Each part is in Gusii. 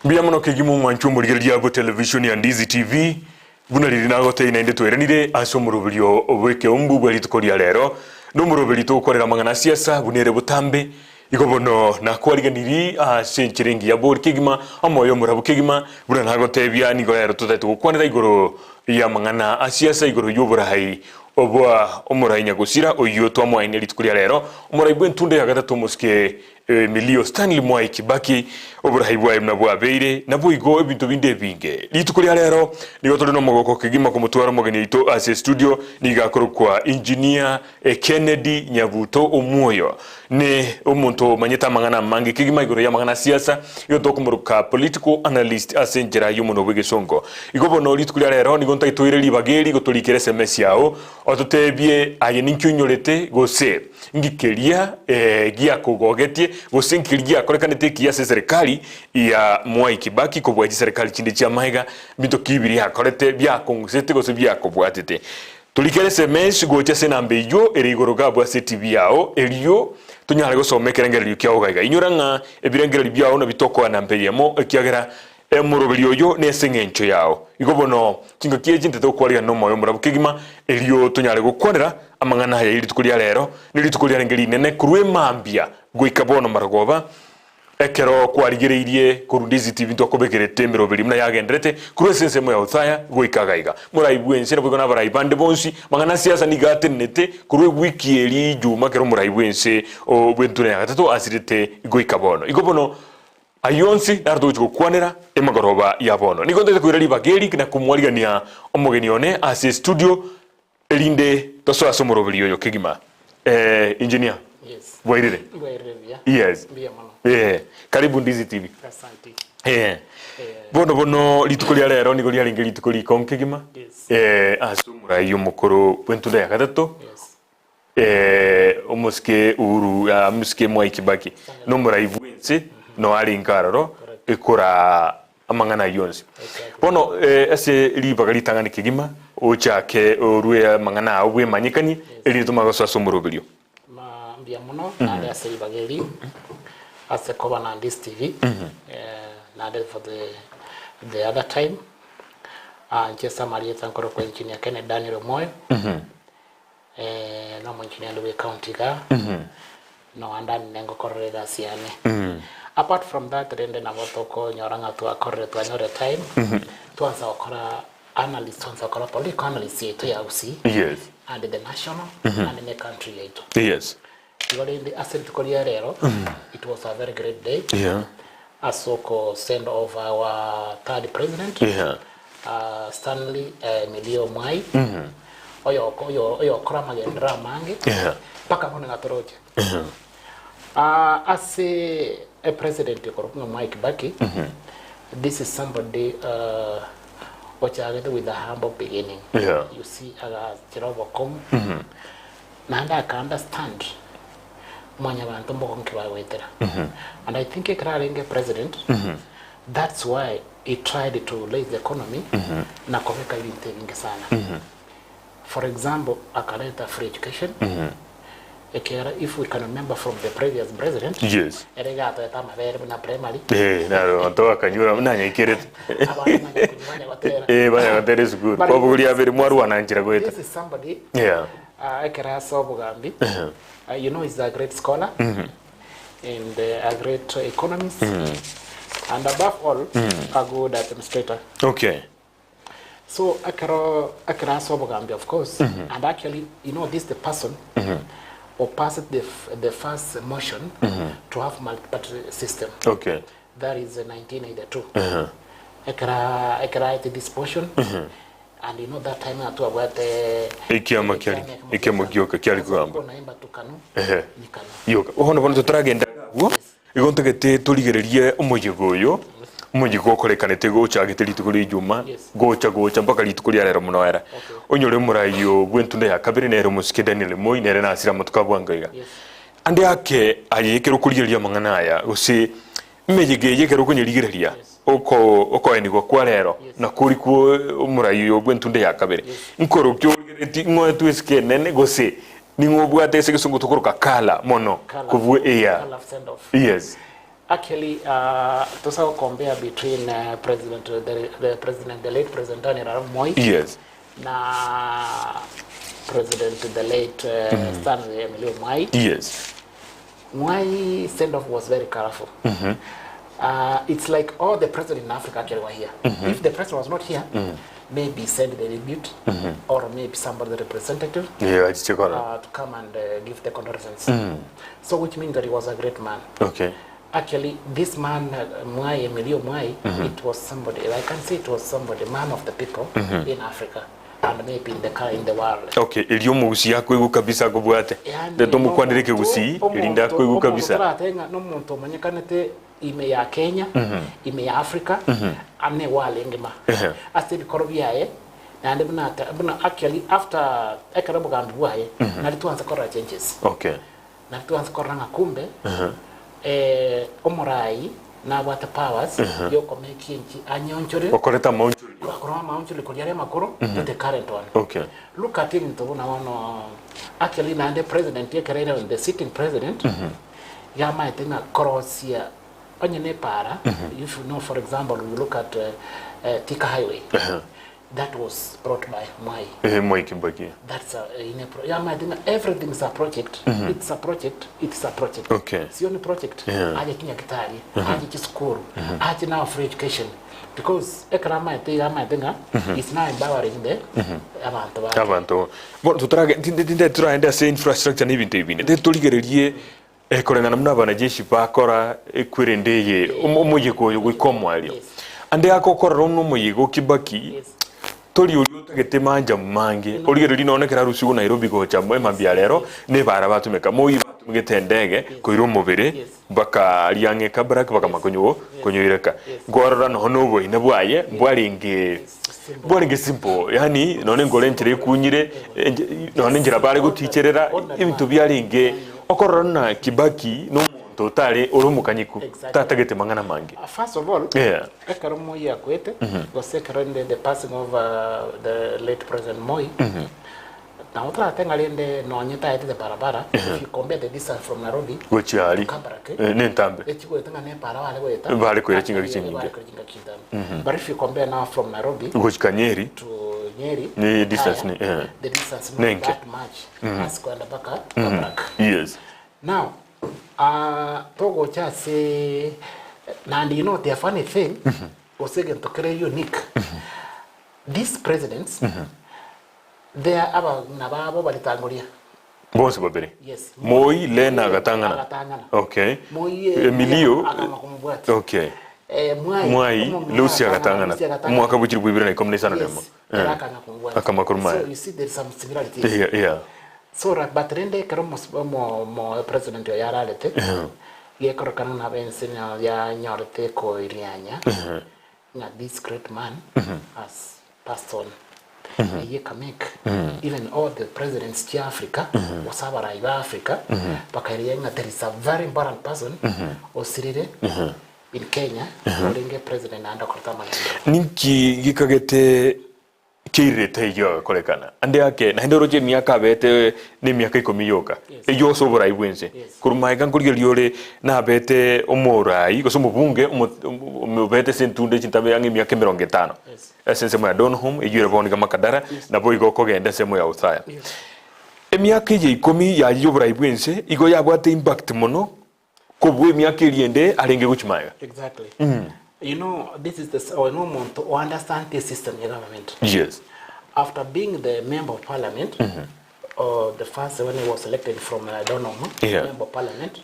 Mbuya mono kegima omwanchi omorigereria bwe television ya Ndizi TV, buna riria nagotebia naende tweranire ase omoroberio bw'ekeumbu bwe rituko ria rero, nomoroberi togokorera amang'ana a siasa buna ere botambe. Igo bono nakwariganirie ase enchera engiya bori kegima, omoyo omorabu kegima, buna nagotebia nigo rero totaete gokwanera igoro y'amang'ana a siasa igoro y'oborai obwa omorai nyagosira oyio twamoainia rituko ria rero, omorai bw'entunda ya gatato omosike Emilio Stanley Mwai Kibaki, oboraai bwaye buna bwabeire, naboigo ebinto binde ebinge. Rituko ria rero nigo tore nomogoko kegima komotwara omogeni oito ase estudio, nigo akorokwa Engineer Kennedy Nyabuto Omwoyo. Ne omonto omanyete amang'ana amange kegima igoro y'amang'ana a siasa, igo tokomoroka political analyst ase enchera y'omonwa bw'egesongo. Igo bono rituko ria rero nigo ntaitoire ribaga eri gotorikera SMS yao, ototebie aye ninki oinyorete gose Nki keria giakogogetie, gose nki keria giakorekanete ekiya ase eserekari ya Mwai Kibaki kobua chiserekari chinde chi'amaiga? Mbinto ki biria akorete biakong'usete gose biakobwatete? Torikere SMS gocha ase enamba eyio ere igoro gabu ase TV yao erio tonyare gosoma ekerengererio kiao gaiga. Inyora ng'a ebirengererio biao nabio tokoa namba eyemo ekiagera Emoroberi oyo nese engencho yao. Igo bono, chingaki echi ntete gokwarigana nomoyo omorabu kegima, erio tonyare gokwanera amang'ana aya ye rituko ria rero, ne rituko riarenge rinene korwa emambia goika bono marogoba, ekero kwarigereirie korwa Ndizi TV ntwakobekerete emeroberi buna yagenderete korwa ase ensemo ya Othaya goika gaiga. Morai bw'ense naboigo nabarai bande bonsi, mang'ana a siasa nigo atenenete korwa ewiki eria ijuma ekero omorai bw'ense o bw'entura ya gatato asirete goika bono. Igo bono Ayio onsi naro togochia gokwanera emegoroba ya bono. Nigo ntagete koira ribaga eri na komwarigania omogeni one ase estudio erinde tosoe ase omoroberi oyo kegima. Eh, engineer, Yes. bwairire? Bwairire buya. Yes. Mbuya mono. Eh, karibu Ndizi TV. Asante. Eh. Eh, Bono bono rituko ria rero nigo riarenge rituko rikong'u kegima. Yes. Eh, ase omorai omokoro bw'entunda ya gatato. Yes. Omosike Uhuru, omosike Mwai Kibaki nomorai bwense no arenge aroro ekoraa amang'ana ayio onsi. Bono ase ribaga ritang'ani kegima ochake orue amang'ana ao bwemanyekanie erinde tomanye gosoa ase omoroberio. Mbuya mono naende ase ribaga eri ase koba na Ndisi TV naende for the the other time inche ase amarieta nkorokwa Engineer Kennedy Daniel Omoyo. Nomonchiniani bwe county igaa, noanda ninde ngokorera egasi yane. Apart from that rende nabo tokonyora ng'a twakorire twanyorire time, twansa gokora analyst twansa gokora political analyst yaito ya Gusii Yes. and the national and ne country yaito. Yes. Igo rende ase rituko ria rero, it was a very great day Yeah. ase oko send off our third president Yeah. uh, Stanley Emilio Mwai oyo oyo oyokora amagenderero amange Yeah. mpaka bono iga toroche Ah, ase e president okorokwa ng'a Mwai Kibaki this is somebody uh, ochagete with a humble beginning Yeah. you see agachira obokong'u Naende aka understand mwanyabanto mbogonki bagoetera and I think ekero arenge president that's why he tried to raise the economy na kobeka ebinto ebinge sana. For example akareta free education ekiagera if we can remember from the previous president Yes. ere iga atoete amabere buna primary Eh, naro abanto bakanyora nanyaikerete. abana banya konywa banya gotera. Eh, banya gotera esukuru. But Kwabogoria abere mwarwana nchera goeta. This is somebody Yeah. Ekero ase obogambi, you know he's a great scholar and a great economist and above all a good administrator. Okay. So ekero ekero ase obogambi of course and actually you know this the person who passed the, f- the first motion to have multi-party system. Okay. That is uh, 1982. Ekero ekero aete this motion And you know that time ng'a twabwate Ekiama kiari- ekiama gioka kiari kogamba. Naimba tu kanu Ehe. ni kanu. Yoka. Bono bono totaragenda agwo, igo ntagete torigererie omoyega oyo, omoyega okorekanete gochagete rituko ria ijuma, Yes. gocha gocha mpaka rituko ria rero mono era. Okay. Onyore omorai o bw'entunda ya kabere nere omosike Daniel Moi nere nasire amatuko a bwango iga. Yes. Ande ake aye ekero okorigereria amang'ana aya gose Emeyega eye ekero okonyerigereria, oko okoenigwa kwa rero, na koria kwa omorai oyo bw'entunda ya kabere, nkorokia origereretie ng'o oetwe esiko enene, gose ning'o obwate ase egesongo tokoroka colour mono Colour, kobua eya. colour send off. Yes. Actually uh, tosa go compare between uh, president the, the president the late president Daniel Arap Moi Yes. na president the late uh, mm -hmm. Stanley Emilio Mwai. Yes. Mwai send off was very colorful. Mm -hmm. Uh, it's like all the president in Africa actually were here. Mm -hmm. If the president was not here, mm -hmm. maybe send the tribute mm -hmm. or maybe somebody the representative yeah, uh, to come and uh, give the condolences. Mm -hmm. So which means that he was a great man. Okay. Actually, this man, uh, Mwai, Emilio Mwai, mm -hmm. it was somebody, I can say it was somebody, man of the people mm -hmm. in Africa and maybe in the, in the world. Okay, erio omogusii akoigwa kabisa akobwate. Yani, Reta omokwanere ekegusii, erinde akoigwa kabisa. Omonto nomonto omanyekanete ime ya Kenya, mm -hmm. ime ya Africa, mm -hmm. ane wale engima. Ehe. Ase ebikoro biaye, naende buna, buna actually after ekero obogambi bwaye, mm -hmm. nari twansa korora changes. Okay. Nari twansa korora ng'a kumbe omorai nabwate powers yokomake enchi anyonchore Okoreta amaonchorerio. Akora amaonchorerio koria are amakoro to the current one. Okay. Look at ebinto buna bono actually naende president ekero ere the sitting president yamaete ng'a korosia onye ne para if you know for example we look at Thika highway That was brought by Mwai. Ehe, Mwai Kibaki. That's a, in a pro, yeah, I think everything is a project. Mm -hmm. It's a project. It's a project. Okay. Sio ni project. Yeah. Aje kinyagitari, mm -hmm. aje chisukuru, mm -hmm. aje now free education. Because ekarama ete ama etenga mm -hmm. is now empowering the mm -hmm. abantu ba. Abantu. Bono tutarage tinde tinde turaende ase infrastructure n'ebinto ebinde. Tinde torigererie eh, koreng'ana buna abanajeshi bakora ekwerende eye omoyega oyo goika omwario. Yes. Ande agokorora buna omoyega o Kibaki Yes. tori oria otagete manjamu mange origererie nonye ekero arusigwe Nairobi gocha emambia rero nebara batumeka moi batumegete endege koira omobere Yes. mpaka aria ang'e Kabarak bakamanya konyo konyoireka Yes. nkorora nonya na oboina bwaye mbwarenge Simple. mbwarenge simple yaani nonye nkore enchera ekunyire enche nonye enchera bare goticherera ebinto biarenge okorora buna Kibaki na omonto otare ore omokanyeku Exactly. tatagete mang'ana mange. First of all, Yeah. ekero Moi akwete, gose ekero inde the passing of the late President Moi, nabo torate ng'a rende nonye taetete barabara, if you compare the distance from Nairobi Gochia to aria Kabarak, eh, nentambe. echigoeta ng'a nepara bare goeta, Bare koira chingaki chinyinge. bare koira chingaki chintambe. But if you compare now from Nairobi Gochika Nyeri to Nyeri, Ni distance haya, ni, eh. the distance not Nenke. that much as kwenda mpaka Kabarak. Yes. Now, ah, togocha ase naende you know the funny thing gose egento kere unique these presidents they are abang'ina babo baritangoria Bonsi babere. Yes. Moi Lena agatang'ana. Agatang'ana. Okay. Moi eh, Emilio akama komobwati Okay. eh, Mwai Mwai omong'ina Lucy agatang'ana, agatang'ana. Lucy agatang'ana. Omwaka bw'echilifu ibere na ikomi na isano na Yes, emo. ere akang'a komobwati. Akama korwa So you see there is some similarities. Yeah, yeah. So ra but rende ekero omos omo omo president oyo ararete, gekorokana ng'a ense na yanyorete ekoirianya ng'a this great man has passed on. Eyio ekamake even all the presidents chia Africa, gose abarai ba Africa, bakairia ng'a there is a very important person osirire in Kenya, orenge president naende okorete amagenderero. Ninki gekagete Keirete eyio agakorekana ande ake, naende oroche emiaka abete nemiaka ikomi yoka, Yes. eyio ase oborai bw'ense. Yes. Korwa magega nkorigereria ore nabete omorai gose omobunge omo- omo- obete ase entunde chintambe ang'e emiaka emerongo etano. Yes. Ase ensemo ya Donholm, eyio ere bono iga Makadara, naboigo okogenda ensemo ya Othaya. Yes. Emiaka eye ikomi yaye y'oborai bw'ense igo yabwate impact mono kobua emiaka eria ende arenge gochia magega. Exactly. You know, this is the, s- oyo nomonto o understand the system ya government. Yes. After being the member of parliament, or the first when he was elected from uh, Donholm, Yeah. member of parliament,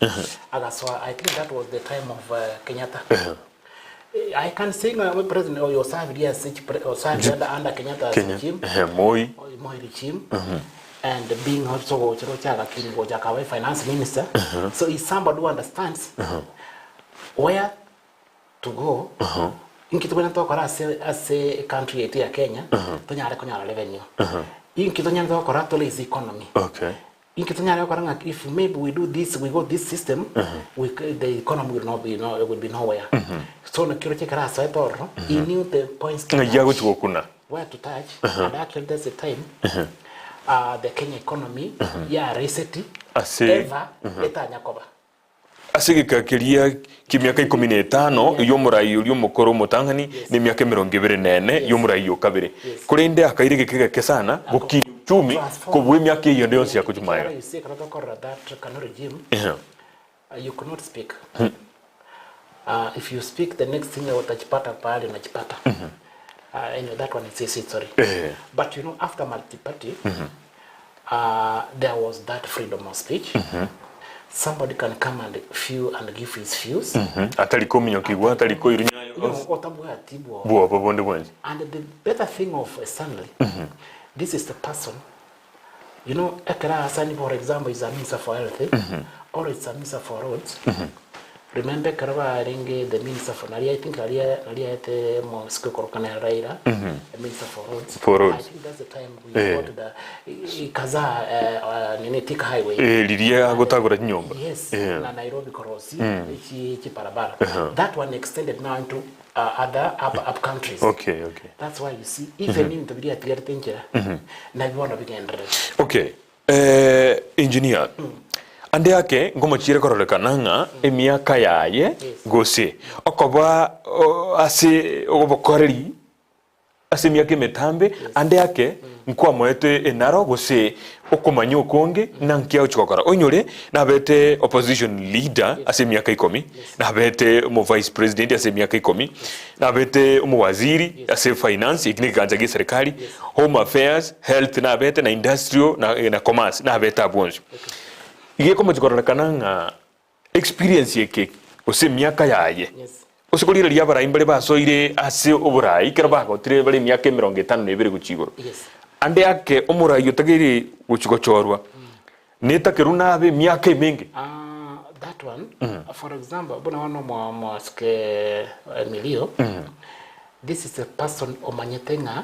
agasoa, I think that was the time of uh, Kenyatta. Eh, I can say uh, president or served yes, served under, under Kenyatta's Kenya. regime, Ehe, Moi. Moi regime, and being also gochero chaka gocha kawe finance minister. So he's somebody who understands where to go. Inki tobwenerete gokora ase ase country yaito ya Kenya, tonyare konyora revenue. Inki tonyarete gokora to raise economy. Okay. Inki tonyare gokora ng'a if maybe we do this, we go this system, we, the economy will not be, no, it will be nowhere. So nakio roche ekero asoete ororo, he knew the points to Ng'ai touch. agochi gokuna. Where to touch, and actually that's the time uh, the Kenya economy ya reset Ase- ever etanya koba. Ase egeka keria ki'emiaka ikomi na etano y'omorai oria omokoro omotang'ani, na emiaka emerongo ebere na ene y'omorai o kabere. Korende akaira egeka egeke sana gokinia uchumi kobua emiaka eyio ende yonsi ya kochuma aya. You could not speak. Uh, if you speak, the next thing utachipata pahali unachipata. Uh, anyway, that one is his history. Eh. But you know, after multi-party, uh, there was that freedom of speech. Somebody can come and view and give his views. Atari kominyokigwa, atari koirunya You know, otabwati bwo. bwoba bonde bwensi. And the better thing of Stanley, this is the person, you know, ekero Hasani, for example, is a minister for health, or it's a minister for roads. Remember ekero barenge the minister for, nari, I think nari, nari aete mosike korokana Raila, the minister for roads. For roads. I think that's the time we Eh. got the Kaza uh, nini Thika highway. Eh, riria gotagora chinyomba. Yes, Eh. na Nairobi Korosi, chi, chi barabara. That one extended now into uh, other up, up countries. Okay, okay. That's why you see even mm -hmm. biria atigarete enchera nabio bono bigendererete. Okay. Eh, engineer. Ande ake ngomochiire kororekana ng'a emiaka yaye gose okoba o, ase obokoreri Ase emiaka emetambe ande ake nkwamoete enaro gose okomanya okonge ng'a nki agochia gokora. Oinyore nabete opposition leader ase emiaka ikomi, nabete omo vice president ase emiaka ikomi, nabete omowaziri ase finance eki negegancha gie serikali, home affairs, health nabete na industrial na na commerce nabete abwo onsi. Iga ekomochia kororekana ng'a Experience eke gose emiaka yaye, gose korigereria abarai mbare basoire ase oborai ekero bagotire bare emiaka emerongo etano na ebere gochia igoro. Ande ake omorai otageire gochia gochorwa netakerwe nabe emiaka emenge. Ah, that one, for example, buna bono mwa- mwasike Emilio, this is a person omanyete ng'a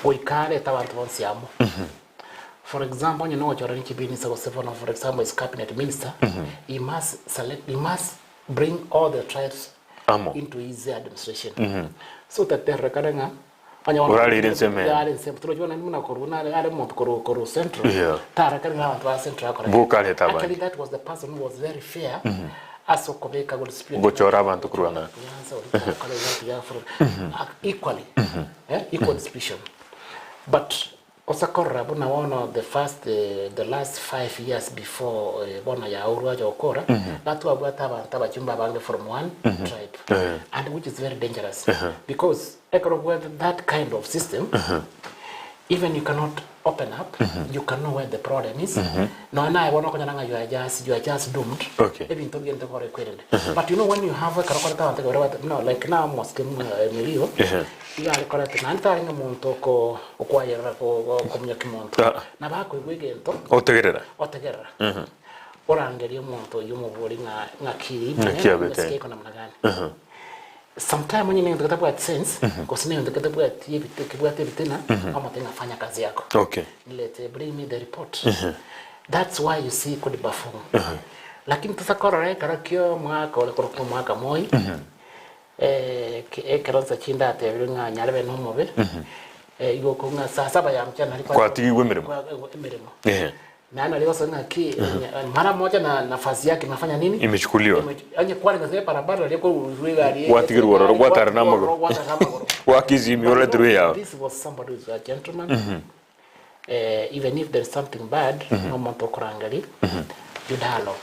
goika arete abanto bonsi amo. For example, onye nogochora ninki minister gose bono for example is cabinet minister, he must select, he must bring all the tribes Amo. into his administration. So that erorekane ng'a onye bono Orarire ensemo eye. are ensemo torochi bono buna korwa nare are omonto korwa korwa central Yeah. tarekane ng'a abanto ba central akore Boka arete abange. Actually that was the person who was very fair ase okobeka go dispute Gochora abanto korwa ng'a. Nyanza, ori kore iga, tiga afro. Equally, eh, equal distribution. But Ase korora buna bono the first the last five years before bono yaurwa acha gokora, natwabwate abanto abachumba abange from one tribe and which is very dangerous because ekero obwate that kind of system even you cannot open up, you can know where the problem is, nonya naye bono okonyora ng'a you are just you are just doomed, Okay. ebinto bigente gokora ekwerende. But you know when you have ekero okoreta abanto ekero babwate buna like now mosike Emilio, Iga are korete, naende tarenge omonto oko okwayerera kominyokia monto. Ah. Nabo akoigwa egento, Otegerera. otegerera. Orangerie omonto oyio omobori ng'a ng'aki Ng'aki abete. ng'aki eko namna gani. Sometime onye negento getabwati sense, gose negento getabwati ebite kebwate ebitina, omote ng'a fanya kazi yako. Okay. Nilete bring me the report. That's why you see could perform. Lakini tosa korora ekero kia omwaka ore korokwa omwaka moi, Ekero inse chindatebirwe ng'a nyarebe nomobe, igo okong'a saa saba ya mchana nari Kwatigigwe emeremo. emeremo. Ehe. Naende nari gosanga ng'aki mara moja na nafasi yake inafanya nini? Imechukuliwa. Imechu- Onye kwarenge ase ebarabara riria korwa egari Gwatigerwa ororo, gwatara na amagoro. Gwatara na amagoro. Gwakizimia oreterwe eyao. This was somebody who is a gentleman. Eh, even if there is something bad, nomonto okorangeria, you dialogue.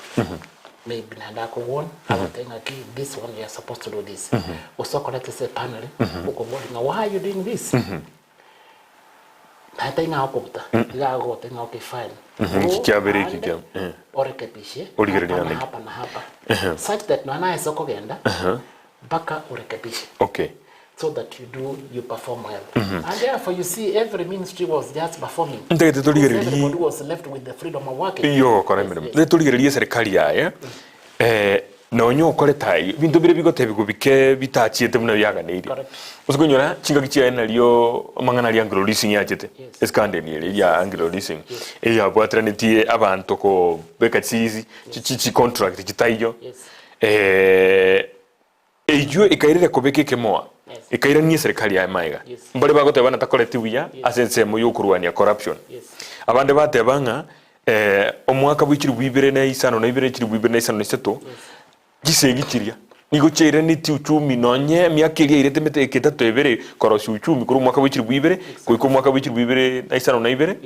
Maybe naende akogwona, agotebi ng'aki this one you are supposed to do this. Gose okorete ase epanel, okoboria ng'a why are you doing this? Naye tari ng'a agokobuta, iga agogotebi ng'a okay fine. Iki Go kiabere iki aande, kia- eh. orekebishe Origererie hapa na naende. hapa na hapa. Such that nonya naye ase okogenda, mpaka orekebishe. Okay. so that you do you perform well and therefore you see every ministry was just performing Ntagete torigererie- Because everybody was left with the freedom of working yogokora emeremo Yes, Ntagete torigererie eserikali yaye eh, nonya okorete ayio ebinto bire bigotebigwa bike bitachiete buna biaganeirie Correct. ase konyora chingaki chiaye nario amang'ana aria Anglo Leasing yachete Yes. escandal ere ya Anglo Leasing eyabwateranetie abanto kobeka chisi chi- chi- chicontract chitaiyo Yes. eh, Eyio ekairera kobeka ekemoa, ekairania eserekari yaye magega. Mbare bagoteba ng'a takoreti buya ase ensemo y'okorwania corruption. Abande bateba ng'a. Omwaka bwe chilifu ibere na isano na ibere, chilifu ibere na isano na isato, chisegi chiria nigo chiairaneti uchumi nonye emiaka eria yairete emete eke etato ebere korosia uchumi korwa omwaka bwe chilifu ibere goika omwaka bwe chilifu ibere na isano na ibere,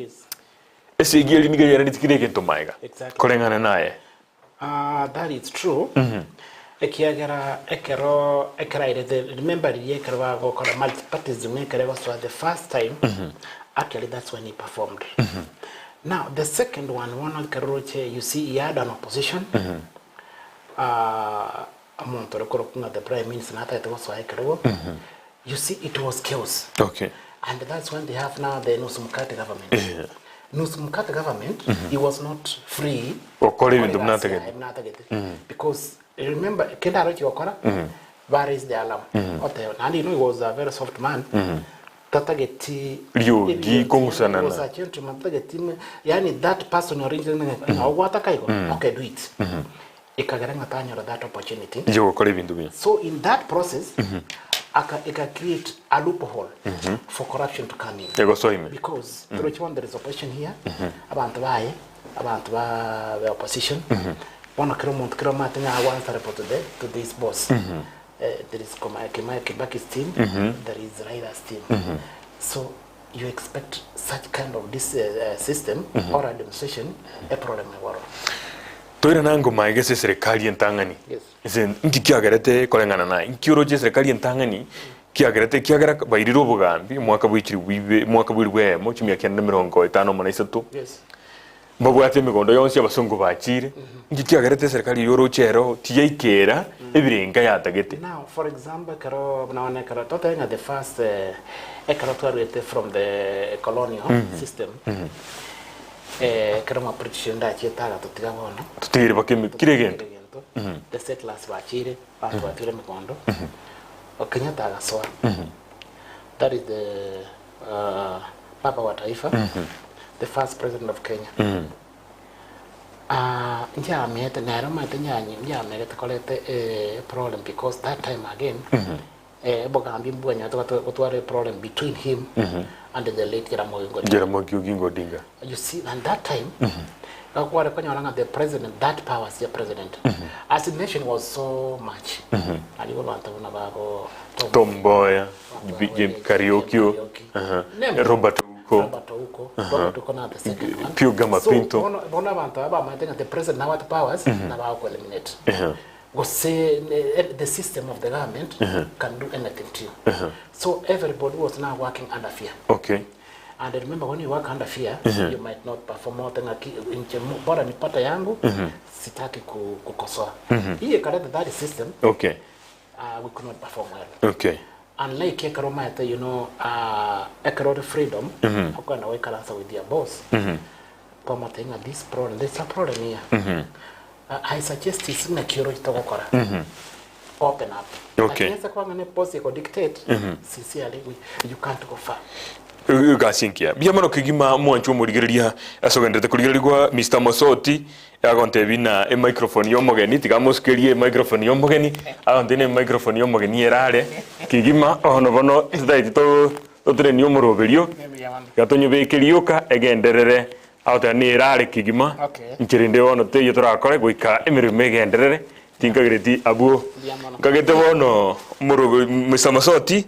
esegi eria nigo yairaneti kera egento magega koreng'ana naye. That is true, ekiagera ekero ekero airete remember riria ekero bagokora multipartyism ekero egosoa the first time actually that's when he performed. Now the second one bono ekero oroche you see he had an opposition omonto ore korokwa ng'a the prime minister natagete gosoa ekerogo you see it was chaos. Okay. And that's when they have now the Nusu Mkate government. Nusu Mkate government, he was not free Gokora ebinto gokora buna egasi atagete. yaye buna atagete. Because remember, kende arochi gokora, ba raise the alarm. Oteba, naende you know he was a very soft man. Tatageti Riogi, eriogi, kong'usanana. he was a gentleman, tatageti, yaani that person originally ng'a ogwataka igo, okay do it. Ekagera ng'a tanyora that opportunity. Yogokora ebinto buya. So in that process, aka eka create a loophole for corruption to come in. Egosoa ime. Because toroche bono there is opposition here, abanto baye, abanto ba the opposition, bono kera omonto kera omanyete ng'a ago answerable to the to this boss. There is Koma Kima Kibaki's team, there is Raila's team. So you expect such kind of this system or administration a problem igoro. Toirana ngoma ege ase eserekari entang'ani. Yes. Ase nki kiagerete koreng'ana naye? Nki oroche eserekari entang'ani kiagerete ekiagera bairire obogambi omwaka bwe chilifu ibe omwaka bwe elifu eyemo chimia kianda na emerongo etano amo na isato. Yes. Mbabwate emegondo yonsi abasongo bachire. Nki kiagerete eserekari eyio oroche ero tiyaikera ebirenga yatagete? Now for example ekero buna bono ekero totebe ng'a the first ekero twaruete from the colonial system ekero ng'a British rende achiete agatotiga bono Totigere baka eme kera egento. kera egento the settlers bachire abanto bature emegondo Kenyatta agasoa that is the Baba wa Taifa, the first president of Kenya. Ah, nchiamete nere omanyete nyanyi nchiamerete korete eh, problem because that time again eh, obogambi mbwanyarete gotu- gotwara problem between him and the late Jaramogi Oginga Odinga. Jaramogi Oginga Odinga. You see, and that time, mm kware konyora ng'a the president, that power as the president, as a nation was so much. Aribo banto buna babo Tom Tom Mboya, Bantu Bi- abo, James James Kariuki, Kariuki. aha, Name them. Robert Ouko, Robert Ouko, Robert Ouko now the second one. Pio Gama So, Pinto. bono bono abanto aba bamaete ng'a the president now at powers, nabo eliminate. Aha. Gose ne- the system of the government can do anything to you. So everybody was now working under fear. Okay. And remember when you work under fear, you might not perform more than inche bora nipata yangu, sitaki ku- kukosoa. Hii ikaleta that system, Okay. we could not perform well. Okay. Unlike ekero omanyete you know, ekero ore freedom, okogenda goikaransa with your boss, kwamotebia ng'a this problem, there's a problem here. I suggest is ng'aki oroche togokora. Open up. Okay. Lakini ase kwang'a ne boss eko dictate, sincerely, we, you can't go far. Egasi engiya. Mbuya mono kegima mwanche omorigereria ase ogenderete korigererigwa Mister Mosoti agontebia na emicrophone ya omogeni tiga amosukerie emicrophone ya omogeni agontebia na emicrophone ya omogeni erare kegima bono bono totagete to totenenie omoroberio tiga tonyobeke rioka egenderere agoteba nerare kegima Okay. inche rende bono teiyo torakore goika emeremo egenderere tinkagereti abwo Mbuya mono. nkagete bono omorobe Mister Mosoti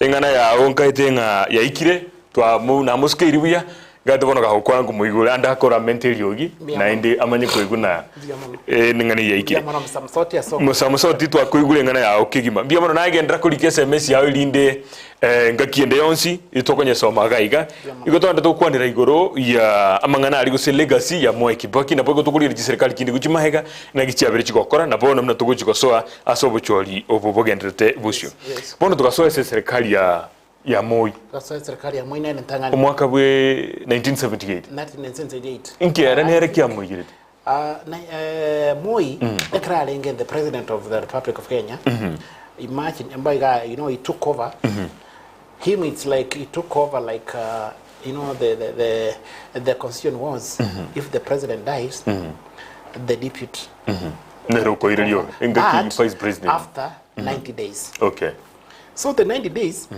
Eng'ana yao nkaete ng'a yaikire, twamo namosukeiri buya, nkaete bono gagokwana nkomoigure ande akoramente eriogi, Mbuya naende amanye koigwa na Mbuya mono. eh, neng'ana eye yaikire. Mbuya mono Msamsoti ase Mosamsoti twakoigure eng'ana yao kegima. Mbuya mono nagenderera korika SMS yao erinde eh, ngaki ende yonsi tokonyesoma iga iga. Mbuya mono. Igo togende togokwanera igoro ya amang'ana aria gose legacy ya Mwai Kibaki nabo igo tokorigereria chiserikali chinde gochia magega naki chiabere chigokora na bono buna togochi gosoa ase obochori obo bogendererete bosio. Yes, yes. Bono togasoa ase eserekari ya ya Moi Togasoa eserekari ya Moi nere entang'ani. omwaka bwe 1978. 1978. Inki ere nere kiamoigerete? Ah, na, eh, Moi ekero arenge the president of the Republic of Kenya imagine mba iga you know he took over him it's like he took over like uh, you know the, the, the, the constitution was if the president dies the deputy Nere okoireria ore engaki But vice president. after 90 days Okay. so the 90 days.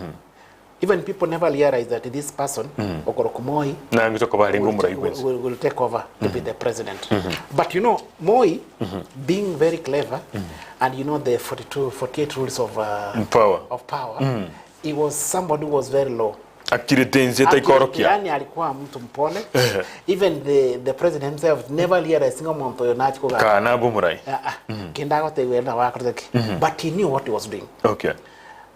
Even people never realize that this person okorokwa Moi Nang'isa koba arenge will, omorai will, bwensi. will, will take over to be the president. But you know, Moi being very clever and you know the 42, 48 rules of, uh, Power. of power, he was somebody who was very low. Akirete ense taikorokia. Yani alikuwa mtu mpole. Even the, the president himself never realized ng'a omonto oyo nachi kogamba. Kaa nabe omorai. Ah, ah. Kende agotebiwa ere nabo akorete ki. But he knew what he was doing. Okay.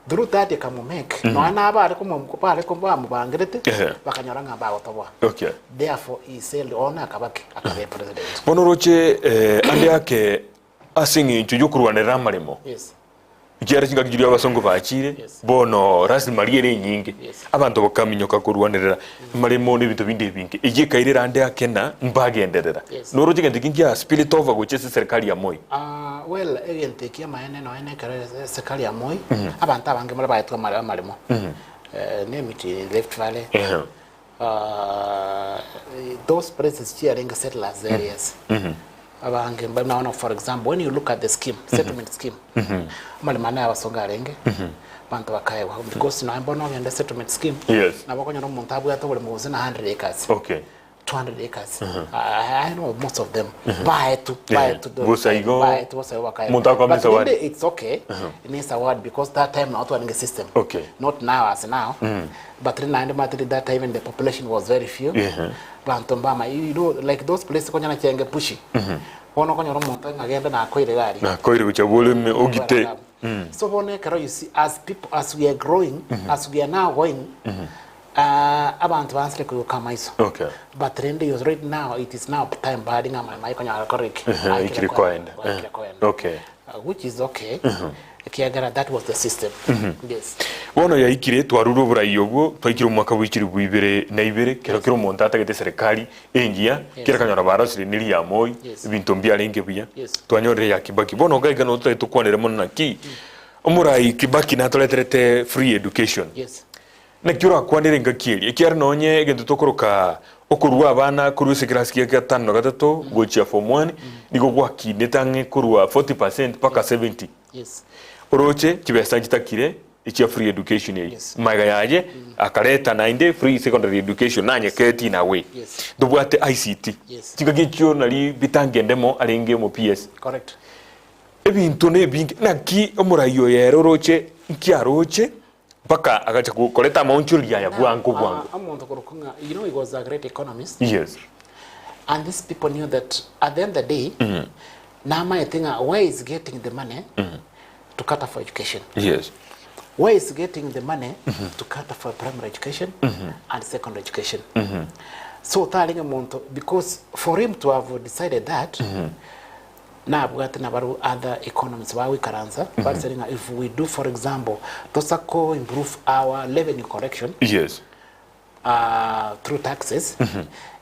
Through that ekamomake, nonya nabare komo bare bamobangerete, Ehe. bakanyora ng'a mbagotoboa. Okay. Therefore he sailed on akaba ki? Akaba epresident. Bono oroche eh, ande ake ase eng'encho yokorwanerera amaremo Yes. ekiagera chingaki chiria abasongo bachire Yes. bono rasilimali ere enyinge Yes. abanto bakaminyoka korwanerera amaremo na ebinto binde ebinge eyio ekairera ande ake na mbagenderera Yes. noroche egento eki nkia spirit over gochia ase eserikali ya Moi Ah, well egento eki amaene nonya na ekero eserikali ya Moi abanto abange mbare baetwe amare amaremo Eh, name it in Rift Valley Ehe. Ah, those places chiarenge settlers areas abange mba- naona for example when you look at the scheme settlement scheme amaremo ane abasongo arenge abanto bakaegwa because nonya bono ogende settlement scheme Yes. nabo okonyora omonto abwate oboremo gose na 100 acres Okay. 200 acres I, I know most of them baetu baetu Bosa igo, baetu bosa igo bakaegwa omonto akoa But zawadi. rende it's okay ni zawadi because that time now twaringe system Okay. not now as now but rende naende matiri that time the population was very few Yeah. banto mbama you know like those places konyana chenge pushi bono okonyora omonto ng'agende nakoire gari Nakoire gochia bworeme ogite. So bono ekero you see as people as we are growing as we are now going uh, abantu bansire koigoka amaiso Okay. but rende you right now it is now time bari ng'a amaremo aikonyara kora ki Aikire koenda. aikire koenda Okay. Uh, which is okay ekiagera that was the system yes Bono yaikire twarure oborai obwo twaikire omwaka bwa chilifu ibere na ibere kero kera omonto atagete eserekari engiya kera akanyora barosire neri ya Moi Yes. ebinto mbiarenge buya Yes. twanyorire ya Kibaki bono iga iga nabo totagete tokwanere mono naki omorai Kibaki natoreterete free education yes Naki orakwanere engaki eria, ekiagera nonye egento tokoroka okorua abana korwa ase ekerasi gia gatano na gatato gochia form one, nigo gwakinete ang'e korwa 40% mpaka 70. Yes. Oroche chibesa nchitakire echia free education eye. Yes. Magega yaye akareta naende free secondary education nanyeketi in a way. Yes. Ntobwate ICT. Yes. Chingaki echio nari bitangende arenge omo PS. Correct. Ebinto na ebinge naki omorai oyo ere oroche nki aroche Mpaka agacha koreta amaonchoreria aya bwango bwango. Ah, omonto korokwa ng'a you know he was a great economist Yes. and these people knew that at the end of the day namaete ng'a where is getting the money to cater for education Yes. where is getting the money to cater for primary education and secondary education so tarenge monto because for him to have decided that Nabwate nabarabwo other economies bagoikaransa barisere ng'a if we do for example tosa ko improve our revenue collection Yes. uh, through taxes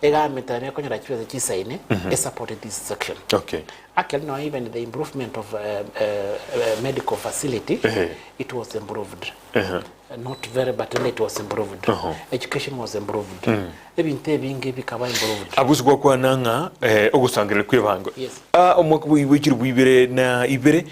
egamita nekonyora chibesa chisaine mm support this section Okay. actually no even the improvement of uh, uh, uh, medical facility Ehe. it was improved Ehe. not very but then it was improved Uh-huh. education was improved ebinto ebinge bikaba improved Abwo ase gwakwana ng'a eh, ogosangereria kw'ebango Yes. Ah, omwaka bwa bwa chilifu ibere na ibere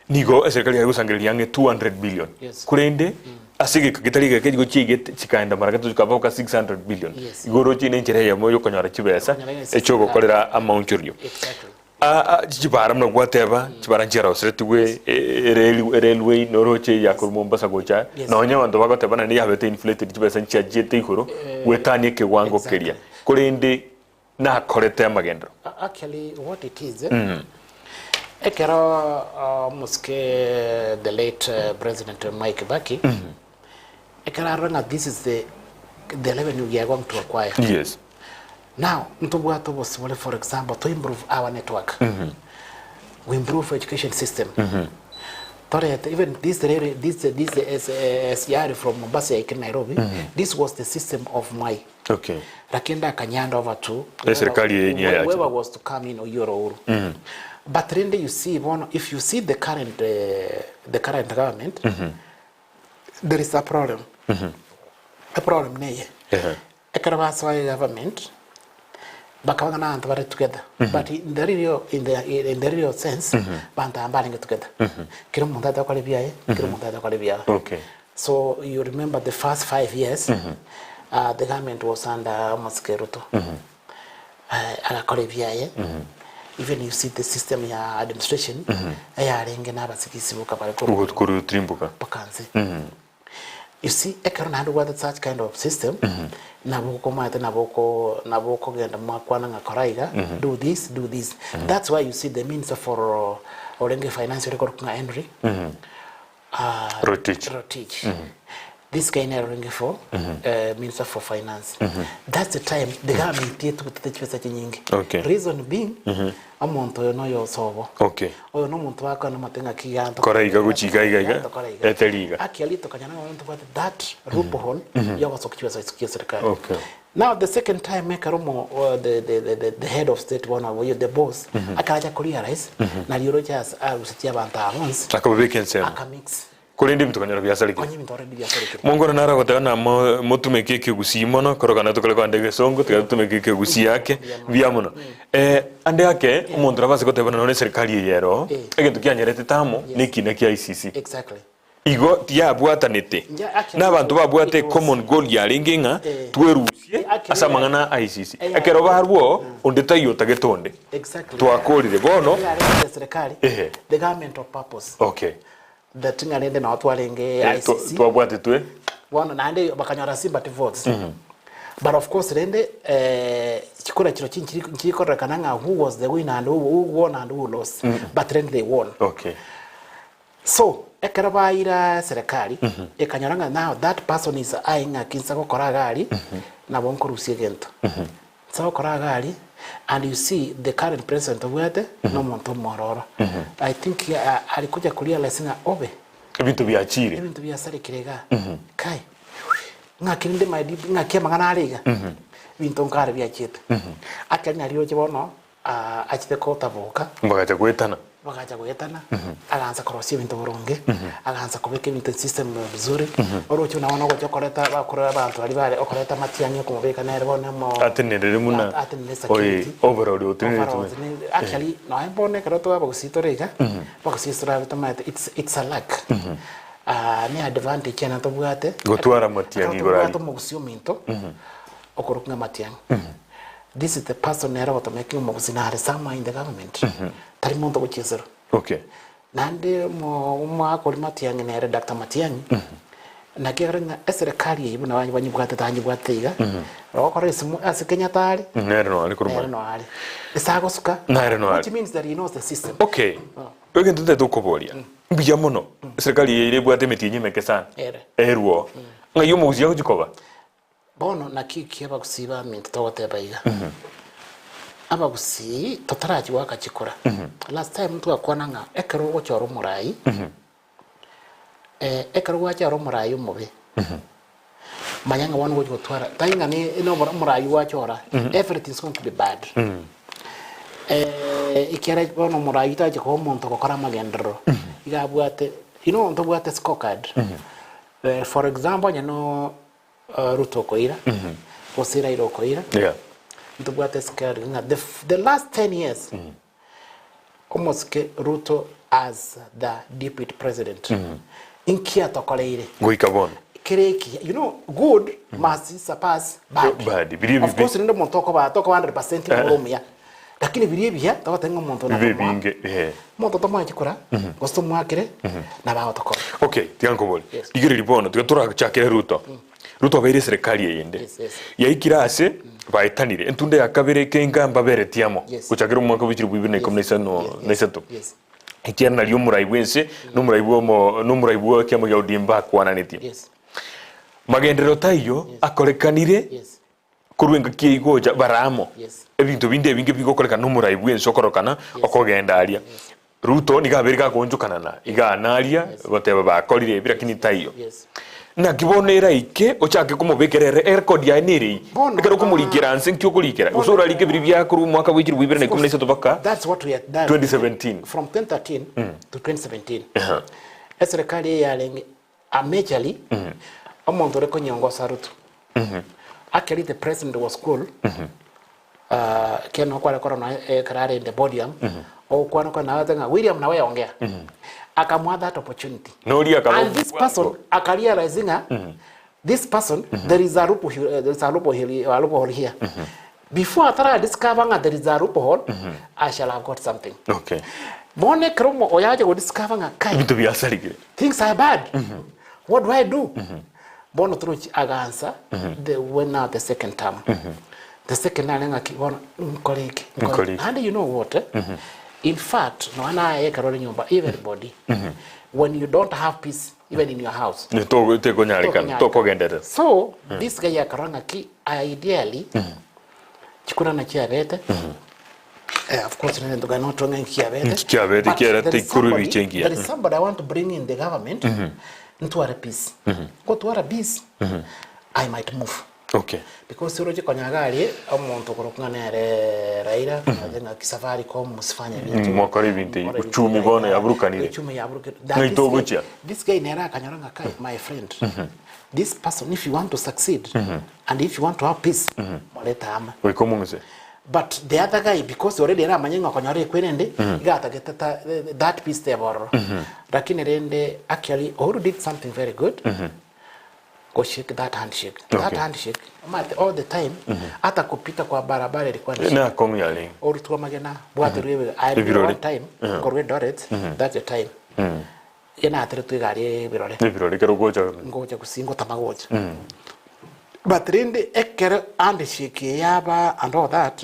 nigo eserikali yare gosangereria ang'e 200 billion Yes. korende ase egeka getari egeke nigo chiaigete chikaenda mara gatato chikaba boka 600 billion Yes. igo oroche ne enchera eyemo yokonyora chibesa Okonyora ase echiogokorera amaonchorio exactly Ah, ah, chibara buna gwateba chibara nchiaroseretigwe erailway noroche ya korwa Mombasa gocha Yes. nonya abanto bagoteba naende yabete inflated chibesa nchiachiete igoro gwetania ekewango Exactly. keria korende nakorete amagenderero Actually what it is eh, ekero uh, omosike the late uh, president Mwai Kibaki ekero arora ng'a this is the the revenue we are going to acquire yes Now ntobwate obosibore for example to improve our network, we improve education system, torete even this railway this this SGR from Mombasa yaikire Nairobi, this was the system of Mwai Okay. lakini ndakanyand over to Eserikali eye niyo yacha. whoever was to come in oyio oro Uhuru. But rende you see bono if you see the current uh, the current government there is a problem. A problem neye. Ehe. Ekero basoa egovernment, bakaba ng'a nabanto bare together but in the real, in the, in the real sense banto aba mbarenge together kera omonto aete gokora ebiaye kera omonto aete gokora ebiaye Okay. So you remember the first 5 years the government was under Omosike Ruto. Agakora ebiaye. Even you see the system ya administration eyarenge na abasigisi boka bare korwa Korwa mpaka nse. You see, ekero naende obwate such kind of system, nabo okomaete nabo oko nabo okogenda mwakwana ng'a kora iga, do this, do this. That's why you see the minister for orenge finance ore korokwa ng'a Henry Rotich. Rotich. This guy nere orenge for minister for finance. That's the time the government yetugutete chibesa chinyinge. Reason being, omonto oyo noyo osobo. Oyo nomonto bakwana amate ng'aki iga Kora iga gochia iga iga iga, tokora iga. Eteri iga. Actually tokanyora ng'a omonto obwate that loophole yogosokia chibesa chia serikali. Now the second time ekero omo the head of state bono oyo the boss akaracha korealize nario oroche ase arusetie abanto aba bonsi Akababeka ensemo. Akamix. Korende ebinto konyora biasarekire. Konya ebinto already biasarekire. Mongwana naro agoteba ng'a mo motumeke ekegusii mono korokana tokore kogenda egesongo tiga totumeke ekegusii ake mbuya mono. Ande ake omonto nabo ase goteba buna nonye eserikali eye ero egento kianyeretete amo na ekina kia ICC. Exactly. Igo tiyabwatanete Yeah, actually, na abanto babwate it was- common goal yarenge ng'a twerusie Actually, ase amang'ana a ICC. Yeah. Ekero barwoo onde taiyo otagete onde. Exactly. Twakorire bono. Yarenge serikali Ehe. the government of purpose. That ng'a rende nao twarenge ICC. Twabwatetwe. Bono naende bakanyora sympathy votes. But of course rende chikura chiro chinchiri nchikororekana ng'a who was the winner and who won and who lost. But rende they won. So ekero baira serikali ekanyora ng'a now that person is aye ng'aki nsa gokora iga aria nabo nkorusia egento. Nsa gokora iga aria and you see the current president obwate na omonto omwororo. I think alikuja kurealize ng'a obe Ebinto biachire. Ebinto biasarekire igaa kai ng'aki rende my DP ng'aki amang'ana are iga ebinto nkare biachiete. Akeri nario roche bono achete kotaboka. Bagacha goetana. Bagacha goetana, agansa korosia ebinto boronge, agansa kobeka ebinto system vizuri, oroche buna bono ogocha okoreta bakore abanto baria bare okoreta amatiang'i okomobeka nere bono omo Atenerere buna atenere oye security. overall otenerete Overall, buna. Actually nonya bono ekero twabagusii tore iga, abagusii torabe tomaete it's it's a luck. Ne advantage ene tobwate, Gotwara amatiang'i ekero igoro aria. tobwate omogusii ominto, okorokwa ng'a amatiang'i. This is the person nere ogotomeka omogusii nare somewhere in the government. Tari monto ogochiesera. Naende omo omwaka oria Matiang'i nere Doctor Matiang'i, naki ekero ng'a eserekari eyio buna banyebwatete anyebwatete iga, ogokora esimu ase Kenyatta are, Nere noare korwa nere noare. Ase agosuka, Nere noare. which means that he knows the system. Okay. Egento ntagete gokoboria, mbuya mono, eserikari eye ere ebwate emetienyi emeke sana, Ere. erwo, ng'ai omogusii agochia koba? Bono naki ki abagusii baminto togoteba iga? Abagusii totarachia goaka chikura. Last time ntwakwana ng'a ekero ogochora omorai, ekero gwachora omorai omobe, manya ng'a bono ogochia gotwara tari ng'a ne na obora omorai gwachora, everything is going to be bad. Ekiagera bono omorai tachia koba omonto ogokora amagenderero, iga abwate, you know ntobwate scorecard. For example onye no Ruto okoira, gose Raila okoira, ntobwate escale ng'a the, the last 10 years omosike Ruto as the deputy president inki atokoreire Goika bono. kere ekiya you know good must surpass bad. Bad, biria Of ebibe. course rende omonto okoba tokoba 100% ore omuya lakini biria ebiya togoteba ng'a omonto Bibe natomoa ebinge, eh. omonto tomoe chikura gose tomoakere nabo agotokora. Okay, tiga nkobore. Yes. Rigereria bono, tiga torachakere Ruto. Ruto abeire eserekari eyende. Yes, yes. Yaikire ase, baetanire. Entunda ya kabere kenga mbaberetie amo. Yes. Gochakera omwaka bwa chilifu ibere na ikomi na isano Yes, na yes, isato. yes. Ekiagera nario omorai bw'ense, na omorai bw'omo na omorai bwa ekiama gia ODM bakwananetie. Yes. Magenderero taiyo akorekanire Yes. Korwa engaki eyio gocha bare amo, Yes. ebinto binde ebinge bigokorekana nomorai bw'ense okorokana okogenda aria. Ruto nigo abeire gakoonchokana na iga naria goteba bakorire ebi lakini taiyo. Yes. Naki bono eraike ochake komobekera ere erekodi yaye nere eyio. Bono, Ekero okomorikera nse nki okorikera? Gose orarike biria bia korwa omwaka bwa chilifu ibere na ikomi na isato mpaka That's what we had done. 2017. From 2013 to 2017. Aha. Eserikali eye yarenge A majorly, omonto ore konyongosa Ruto. Actually the president was cool. Ekiagera nabo kware korora nonya ekero are in the podium, ogokwana kwane nabo agotebi ng'a William nawe ongea. Akamoa that opportunity. Noria akaba And this person bwango. akarealize ng'a this person there is a loophole, there is a loophole, a loophole here. Before atara discover ng'a there is a loophole, I shall have got something. Okay. Bono ekero omo oyo acha godiscover ng'a kai Ebinto biasarigire. things are bad. What do I do? Bono torochi agansa the when now the second term. The second nare ng'aki bono nkore eke Nkore eke. And you know what? Eh? In fact, nonya naye ekero ore nyomba everybody when you don't have peace even in your house Tekonyarekana, tokogenderera. So this guy akarora ng'aki ideally chikura nachiabete Eh, of course nene ntoka no tonga nkiabete Nki kiabete, But kiarete there is ikuru somebody- ebiche engiya. there is somebody I want to bring in the government ntware peace gotwara peace I might move Okay. Because oroche konya iga aria omonto okorokwa ng'a nere Raila konya ng'aki Safaricom mosifanye ebinto Mm, mwakora ebinto ebi. mokore ebinto Uchumi ebi, bono yaburukanire. Uchumi yaburukanire. Ng'ai That this guy, togochia? this guy nere akanyora ng'a kai my friend this person if you want to succeed and if you want to have peace morete amo. Goika omong'use. But the other guy because already ere amanye ng'a okonyora ekwerende iga atagete ta that peace teba ororo. Lakini rende actually Uhuru did something very good. Go shake that handshake. That Okay. handshake omanyete all the time ata kupita kwa barabara ilikuwa ni shida. Nakong'u yarenge. Orutwe amagena bwaterwe ebiga. I remember Ebirore. one time nkorwa Eldoret that's the time enateretwe egari ebirore Ebirore ekero ogocha. ngocha gusii ngotama gocha but rende ekero handshake eye yaba and all that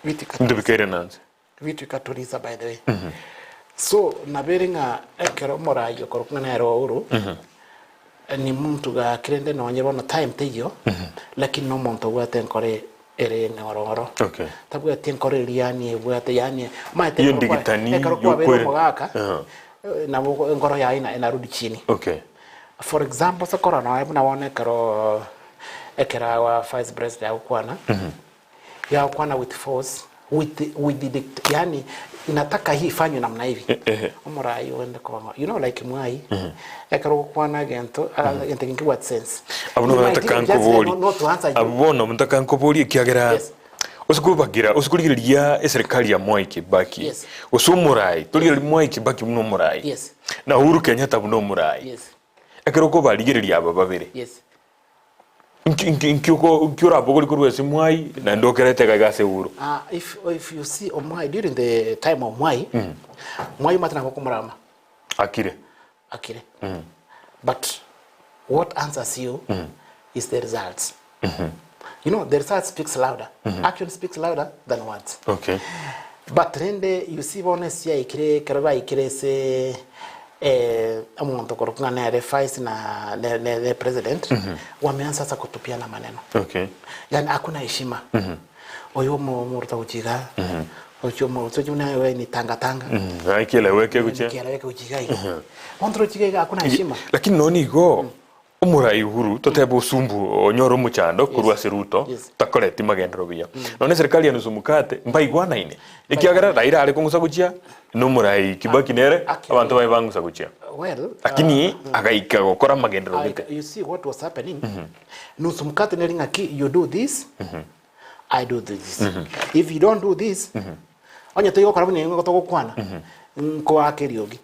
vitu Into ikatuliza bikaire nanse. vitu ikatuliza by the way so nabere ng'a ekero omorai okorokwa ng'a nere Uhuru ni muntu gaki rende nonye bono time teiyo lakini nomonto obwate enkoro ere eng'ororo Okay. tabwati enkoro eria yaani ebwate yaani omanyete Iyo ekero kwa- ndigitani ekero kwabeire yokwere- omogaka Aha. nabo enkoro yaye ina- inarudi chini Okay. For example, ase korora nonya buna bono ekero ekero our vice president agokwana, iga agokwana with force, with with the dict yaani nataka hii ifanywe namna hivi. Ehe. Omorai ogende koba ng'a you know like Mwai, ekero ogokwana egento, egento eke nkebwati sense. Abwo You nobo might nataka even just say nkobori. no not to answer you. Abwo bono ntaka nkobori ekiagera Yes. ase kobagira ase korigereria eserikali ya Mwai Kibaki Yes. gose omorai torigereria Mwai Kibaki buna omorai Yes. na Uhuru Kenyatta buna omorai Yes. ekero okobarigereria aba babere Yes. Nki nki nki oko nki orabogori korwa ase Mwai naende okerete iga iga ase Uhuru? Ah, if, if you see Omwai during the time of Mwai, Mwai omanyete nabo okomorama Akire. akire. But what answers you is the results. You know, the results speaks louder. Action speaks louder than words. Okay. But rende you see bono ase yaikire ekero baikire ase eh, omonto okorokwa ng'a nere vice na ne, ne, ne president wameanza sasa kutupiana maneno Okay. yani hakuna heshima oyo omo- omoruta gochia igaa ochi omoruta ochi buna we ni tanga tanga Naye kieleweke gochia. kieleweke gochia iga iga bono torochi iga iga hakuna heshima Lakini nonya igo Omorai Uhuru totebe osumbu onyore omochando korwa ase Ruto Yes. takoreti magenderero buya. Nonya eserikali ya nusu mukate mbaigwanaine ekiagera Raila are kong'usa gochia na omorai Kibaki nere Actually- abanto baye bang'usa gochia. Well, Lakini agaika gokora amagenderero I, gete. you see what was happening nusu mkate neri ng'aki you do this I do this if you don't do this onye toigokora buna inwe togokwana nkoaka eriogi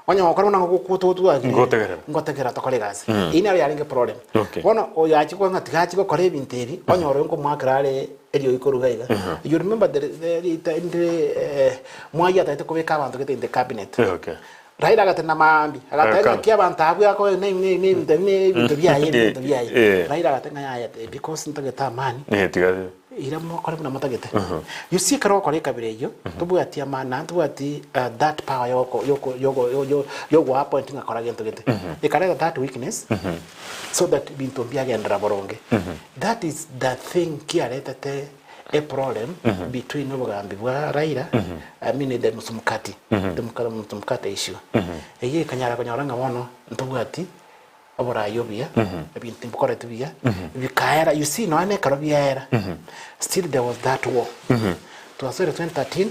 onye gokora buna ngogokwa Ngotegerera. ngotegerera tokore egasi eyio nero yarenge problem Okay. bono oyo achia kogwa ng'a tiga achie gokora ebinto ebi onye oro nkomoakera are eriogi korwa iga iga you remember the the rita rinde eh, Mwai atagete kobeka abanto gete in the cabinet Eh, okay. Raila agatena maambia, agateba Agakana. ng'aki abanto abwo akoe ne ne ne ebinto ebi ne ebinto biaye ebinto biaye. Eh. Raila agateba ng'a yaya eh, because ntagete amani, Eh, tiga ira mokore buna motagete. You see ekero ogokora ekabira eyio, tobwati amani naende tobwati eh, that power yoko yoko yoko yo yogo appoint ng'a kora gento gete. Ekareta that weakness, so that ebinto mbiagenderera boronge. That is the thing kiaretete a problem between obogambi bwa Raila, I mean the Musumukati, the Muka- Musumukati issue. Eyio ekanyara konyora ng'a bono ntobwati oborai obuya, ebinto mbikoreti buya, bikaera, you see nonya na ekero biaera, still there was that war. Twasoire 2013,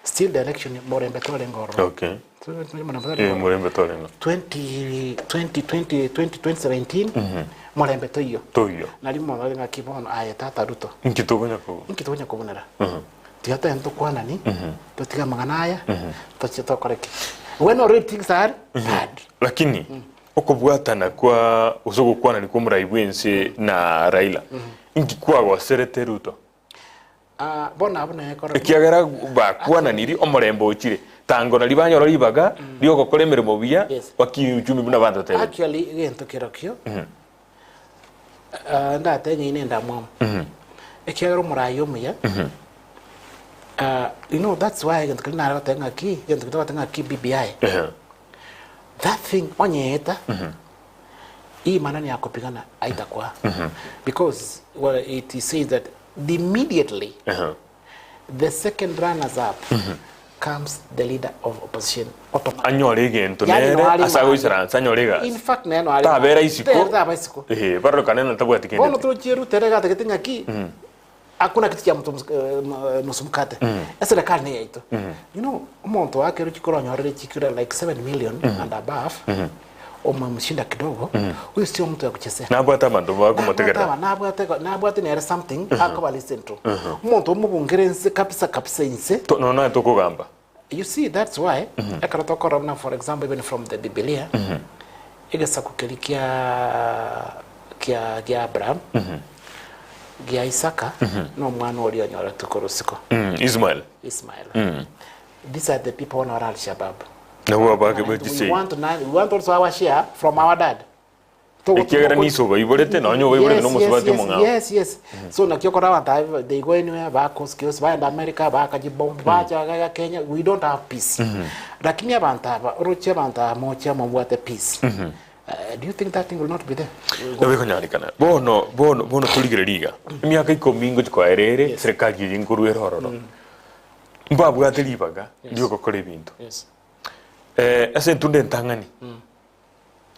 still the election morembe twarenge ororo. Okay. Morembe twarenge Eh, ororo. morembe torenge. 20 20 20 2017 morembe toiyo. Toiyo. Nari mono ore ng'aki bono aye tata Ruto. Inki tokonya ko. Inki tokonya kobunera? Tiga togende tokwanani, totige amang'ana aya, tochie tokore ki? When already things are bad. Lakini okobwatana kwa gose ogokwanani kwa omorai bw'ense na Raila inki kwagoserete Ruto? Ah, bono abwo naye kora Ekiagera bakwananiri omorembe ochire, tango nario banyora ribaga ri'ogokora emeremo buya, Yes. bakirie uchumi buna abanto batebeti. Actually egento kerokio ah, ndatebe ng'a nendamwamu ekiagera omorai omuya ah, you know that's why egento keria nare goteba ng'aki egento keria togoteba ng'aki BBI Ehe. that thing onyeeta hii maneno ya kupigana haitakuwa because well, it says that immediately Ehe. the second runners up comes the leader of opposition automatically. Anyore egento Yani nere noari ase agoisaransa anyore In egasi. fact nere noari Tabera isiko. Tere taba isiko. Ehe, barorokane na tabwati kende Bono pi. tochie rutere gatagete ng'aki hakuna kitu cha mtu nusu mkate. Eserekari ne yaito. You know omonto oakerwe chikura onyorere chikura like 7 million and above omamshinda kidogo huyo sio mtu ya kuchezea. Nabwate abanto bakomotegerera. Nabwate aba, nabwate nabwate nere something akoba listen to. Omonto omobungere inse kabisa kabisa inse. To- Nonya naye tokogamba. You see that's why ekero tokorora buna for example even from the bibilia egesaku keria kia kia gia Abraham gia Isaka na omwana oria onyoretwe korwa isiko Ismael. Ismael. These are the people bono bare Al-Shabaab. Nabwo abake We bachisegi. want, we want also our share from our dad. Ekiagera niso obayiborete, nonya obayiborete Yes, nomosubati yes, omong'ao. yes, yes. So naki okora abanto aba they go anywhere bakos kios baenda America bakajibomb bacha iga iga Kenya we don't have peace. Lakini abanto aba oroche abanto aba moche mobwate peace. Eh, do you think that thing will not be there? Nabo ekonyarekana. Bono bono bono torigereria iga, emiaka ikomi ngochi koera ere, serikali eye nkorwa ere ororo. Mbabwate ribaga riogokora ebinto. Yes. Eh, ase entunda entang'ani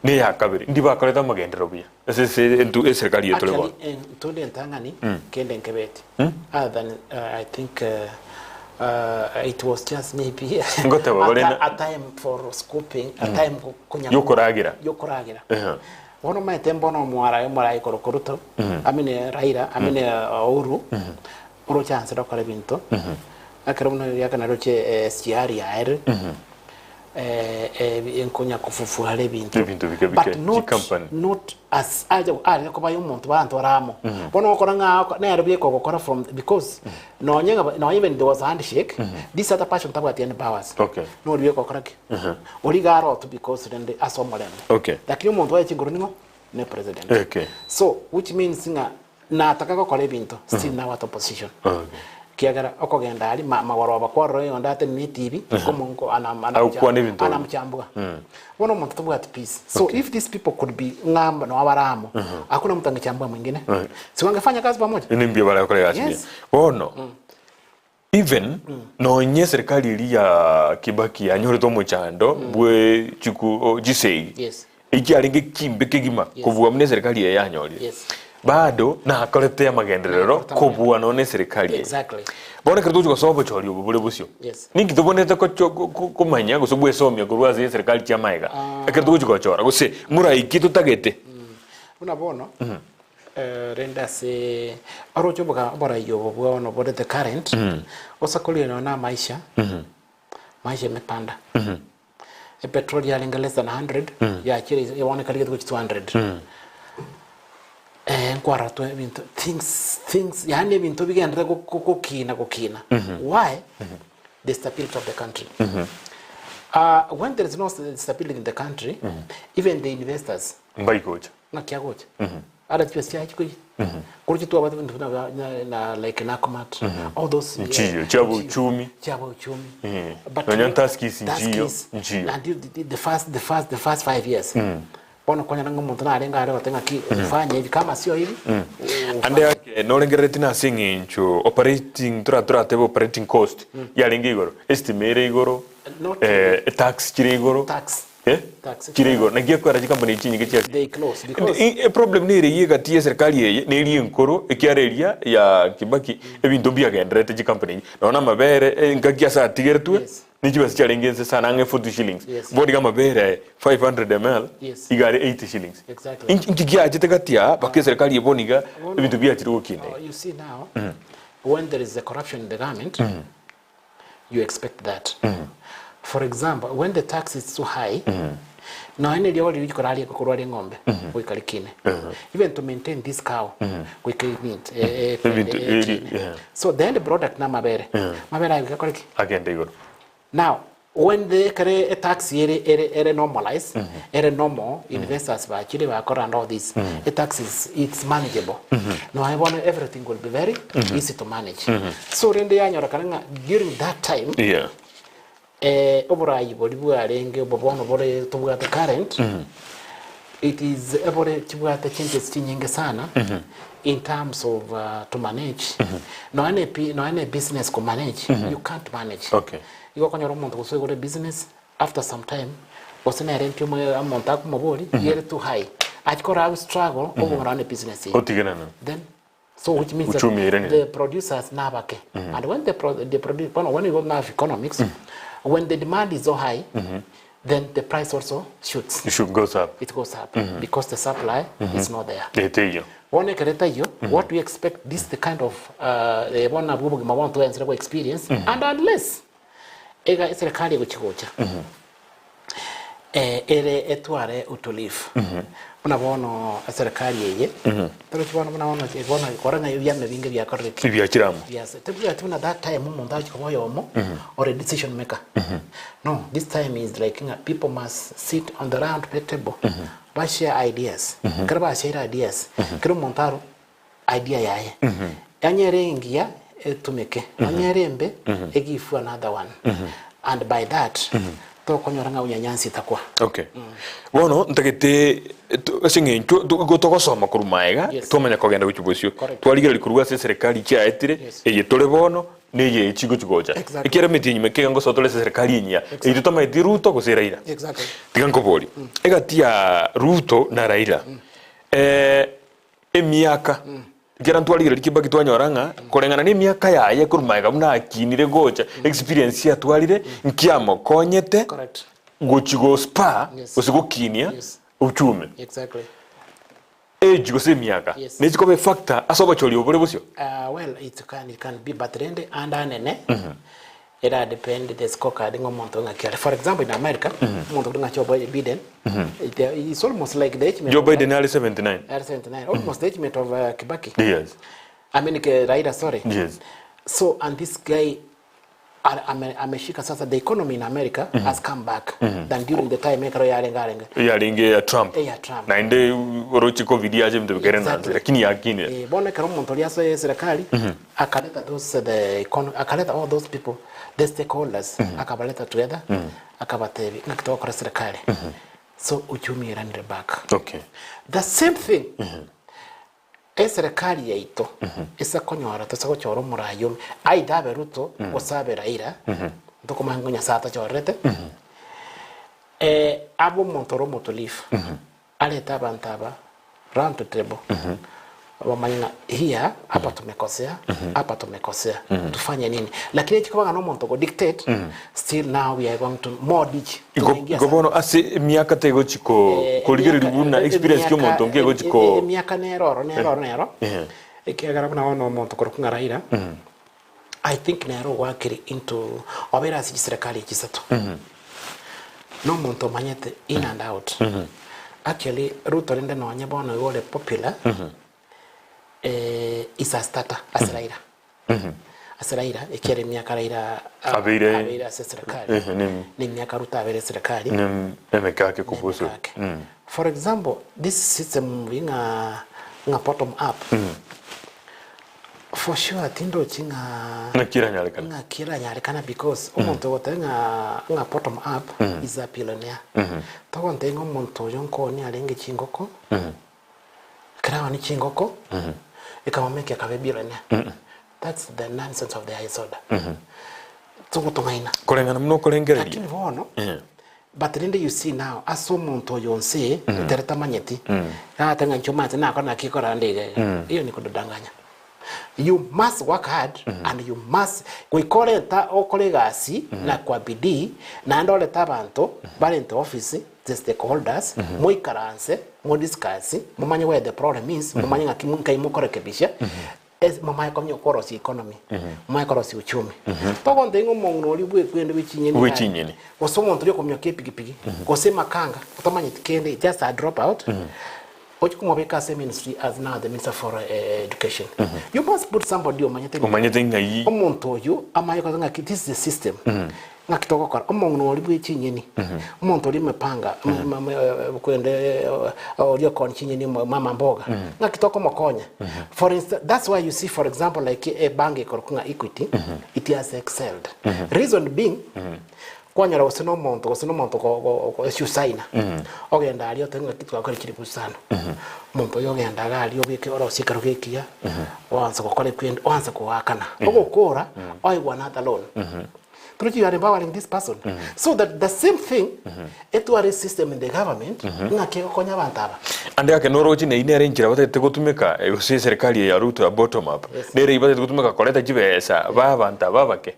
neya kabere ndi bakorete amagenderero buya ase ase entu eserikali eye tore bono. Actually, entunde entang'ani kende nkebeti other than I think it was just maybe Ngoteba a, bare na- a time for scooping a time konya Yokoragera. yokoragera Ehe. bono omanyete mbono omwara omorai korokwa Ruto I mean Raila I mean Uhuru oroche ansere okora ebinto ekero buna riaka naroche SGR yaerire nkonya kofufuara ebinto Ebinto bike bike, but not, chikampani. not as aje arenge koba omonto banto bare amo bono okora ng'a nere bweka ogokora from because nonye ng'a nonye even there was a handshake this other person tabwati any powers Okay. nori bweka okora ki ori iga arotu because rende ase omorembe Okay. lakini omonto oye chinguru ning'o ne president Okay. so which means ng'a Nataka gokora ebinto still now at opposition. Okay. Kiagera okogenda aria ma- magoroba kwarora oyonde atenene etibi komonko anam- anamcha- Agokwana ebinto ebi. anamchambua. Bono omonto tabwati peace. So if these people could be ng'amba no abare amo, hakuna mtu angechambua mwingine. Si wangefanya kazi pamoja? Ene mbuya bare gokora egasi buya. Yes. Bono even nonye serikali eria ya Kibaki yanyorete omochando bwe chiku o- chisegi Yes. ekiarenge kimbe kegima Yes. kobua buna eserikali eye yanyorire Yes. bado nakorete amagenderero Nakorete amagenderero. kobua nonye eserikali eye Exactly. bono ekero togochi gosoa obochori obo bore bosio Yes. ninki tobwenerete gocho- go- go- komanya gose bwesomia korwa ase eserikali chi'amaega ekero togochi gochora gose moraiki totagete Buna bono rende ase oroche oboga oborai obo bwono bore the current osa korigia nonya na amaisha maisha emepanda epetrol yarenge less than 100 yachire bono ekarigete gochia 200 nkwarora twe ebinto things things yaani ebinto bigenderete go- go- gokina gokina why the stability of the country when there is no stability in the country even the investors Mbaigocha. Ng'aki agocha? Ara chibesa chiaye chikoyia. Korwa chitwabwate ebinto buna ba- na- na like Nakumatt, all those Nchiyo, chiaba uchumi. chiaba uchumi. Eh. But Nonya Tuskys nchiyo, Tuskys, nchiyo. and the, the first the first the first 5 years. Bono konyora ng'a omonto narenge are goteba ng'aki ufanye hivi kama sio hivi. Ande ake norengerereti nase eng'encho operating tora toratebe operating cost yarenge igoro, estima ere igoro, Not eh, etax chire igoro. Tax. Eh? Tax. Chire igoro. Naki ekwera chikampani echi chinyinge chia They close because I- eproblem nere eyio egati y'eserikali eye neria enkoro ekiara eria ya Kibaki ebinto mbiagendererete chikampani echi nonya na amabere engaki ase atigeretwe Yes. ne chibesa chiarenge inse sana ang'e 40 shillings Yes. bono iga amabere aye 500 ml Yes. iga are 80 shillings Exactly. Inki inki giachete gati aa mpaka eserikali eye bono iga Bono- ebinto biachire gokina iga Oh, you see now when there is a corruption in the government you expect that. For example, when the tax is too high, nonya na eriogo riria rikoraria korwa eng'ombe goika rikine. Even to maintain this cow goika emint Ebinto eri, ekine. yeah. So the end product na amabere. Amabere aya goika akore ki? Agende igoro. Now, when the ekere etax ere ere ere normalized, ere normal, investors bachire bakora and all this, etax is it's manageable. Nonya bono everything will be very easy to manage. So rende yanyorekana ng'a during that time, Yeah. Eh, oborayi boria bwarenge obo bono bore tobwate current, it is ebore chibwate changes chinyinge sana in terms of uh, to manage. Nonya ne pi- nonya ne business ko manage, you can't manage. Okay. Igo okonyora omonto gose oigore business after some time gose nere mpya omo- omonto akomobori ere too high achia kora struggle obogora ne business eye. Otigerana. Then So which means that Uchumi oiranire. the producers nabake. And when the, pro, the produ bono when you go now economics, when the demand is so high, then the price also shoots. It goes up. It goes up because the supply is not there. Eteiyo. Bono ekero etaiyo, what we expect this the kind of uh, eh, bono abwo obogima bono twaensire go experience and unless ega eserikali egochi gocha eh, ere etware utulivu buna bono eserikali eye torochi bono buna bono eh, bono kora ng'a ebiama ebinge biakorire ki Ebiachire amo. Yes, tebwati buna that time omonto achi koba oyomo or a decision maker no this time is like ng'a people must sit on the round table ba share ideas ekero ba share ideas kera omonto aro idea yaye onye ere engiya etumeke onye ere embe egifwe another one and by that tokonyora ng'a unyanyansi takwa. Okay. Bono ntagete to- ase eng'encho to- igo togosoma korwa maega Yes. twamanya kogenda gochia bosio. Correct. Twarigereria korwa ase eserekari chiaetire Yes. eye tore bono na eye echi gochia gocha. Exactly. Ekiagera emeti enyuma ekeiga ngosoa tore ase eserekari enyia eyio totamanyeti Ruto gose Raila. Exactly. Tiga nkoborie, egati ya Ruto na Raila eh, Emiaka. Ekero ntwarigereria Kibaki twanyora ng'a koreng'ana na emiaka yaye korwa magega buna akinire gocha, experience atwarire nkiamokonyete Correct. gochi go spur Yes. gose gokinia Yes. uchumi. Exactly. Age gose emiaka Yes. nechi koba efactor ase obochori obo bore bosio? Uh, well, it can, it can be, but rende ande anene era depend the scorecard ng'a omonto ng'aki are. For example, in America, omonto kore ng'a Joe Biden, it, it's almost like the age mate Joe of- Biden are 79. are 79, almost the age mate of uh, Kibaki. Yes. I mean, ke- Raila, sorry. Yes. So, and this guy are- ame- ameshika sasa the economy in America has come back than during the time ekero yarenge arenge. Yarenge ya Trump. Eya Trump. Naende oroche covid yacha ebinto bikere Exactly. nanse lakini yakinire. Eh, bono ekero omonto oria asoe eserekari akaleta those the econo- akaleta all those people the stakeholders akabaleta together akabatebi ng'aki togokora eserekari so uchumi eranire back Okay. the same thing eserekari yaito ase konyora tose gochora omoraia ome either abe Ruto gose abe Raila ntokomanya ng'a Nyasaye atachorerete eh, abe omonto ore omotulifu Arete abanto aba round the table bamanye ng'a here hapa tumekosea hapa tumekosea tufanye nini lakini echi koba ng'a nomonto go dictate still now we are going to more ditch Igo Tunaingia igo sana. bono ase emiaka tegochi ko Eh, korigereria emiaka- buna eh, experience ki emiaka- omonto nkegochi eh, ko eh, emiaka nero oro nero oro nero Eh. ekiagera buna bono omonto korokwa ng'a Raila I think nere ogwakire into obeire ase chiserikali echi isato nomonto omanyete in and out actually Ruto rende nonye bono igo ore popular eh, is a starter ase Raila ase Raila ekiagera emiaka Raila ah, Abeire- abeire ase serikali Ehe, nem- na emiaka Ruto abeire serikali nem- emeke ake kobosio Nemekake. For example, this system ng'a ng'a bottom up For sure tindochi ng'a Ng'aki eranyarekane? ng'aki eranyarekana because omonto ogoteba ng'a ng'a bottom up is a billionaire. Togontebia ng'a omonto oyo nkooni arenge chingoko, ekero aoonia chingoko, ekamomeka akaba ebillionaire. That's the nonsense of the highest order. Togotong'aina. Koreng'ana buna okorengereria. Lakini bono, But rende you see now ase omonto oyo onsi tere tamanyeti gagoteba ng'a inche omanyete nakora naki ekora ande iga iga iyo ni kududanganya you must work hard and you must goika oreta okore egasi na kwa bidii naende orete abanto barente office the stakeholders moikaranse mo discuss momanye where the problem is momanye ng'aki nkai mokorekebisha. Ase momanye konya okorosia economy, momanye korosia uchumi. Togontebia ng'a omong'ina oria bw'ekwende bwe chinyeni Bwe gari, chinyeni. gose omonto oria okominyokia epikipiki, gose emakanga, otamanyeti kende, just a drop out, ochie komobeka ase eministry as now the minister for education. You must put somebody omanyete ng'a Omanyete ng'ai. omonto oyio amanye koba ng'aki this is the system. Ng'aki togokora? Omong'ina oria bwe chinyeni, omonto oria emepanga, kwende oria okooni chinyeni mama mboga, ng'aki tokomokonya? For instance, that's why you see for example like ebank ekorokwa ng'a Equity, it has excelled. Reason being, kwanyora gose na omonto gose na omonto esusaina, ogenda aria otebe ng'aki twakora chilifu isano, omonto oyo ogenda iga aria obeke orosie ekerogo ekiya, oanse gokora ekwende, oanse koakana, ogokora, oegwa another loan. Through you are empowering this person so that the same thing etware system in the government ng'aki egokonya abanto aba. Ande ake noroche neyio nere enchera batagete gotumeka eh, gose eserikali eye ya Ruto ya bottom up Yes. nere eyio batagete gotumeka koreta chibesa ba abanto aba abake.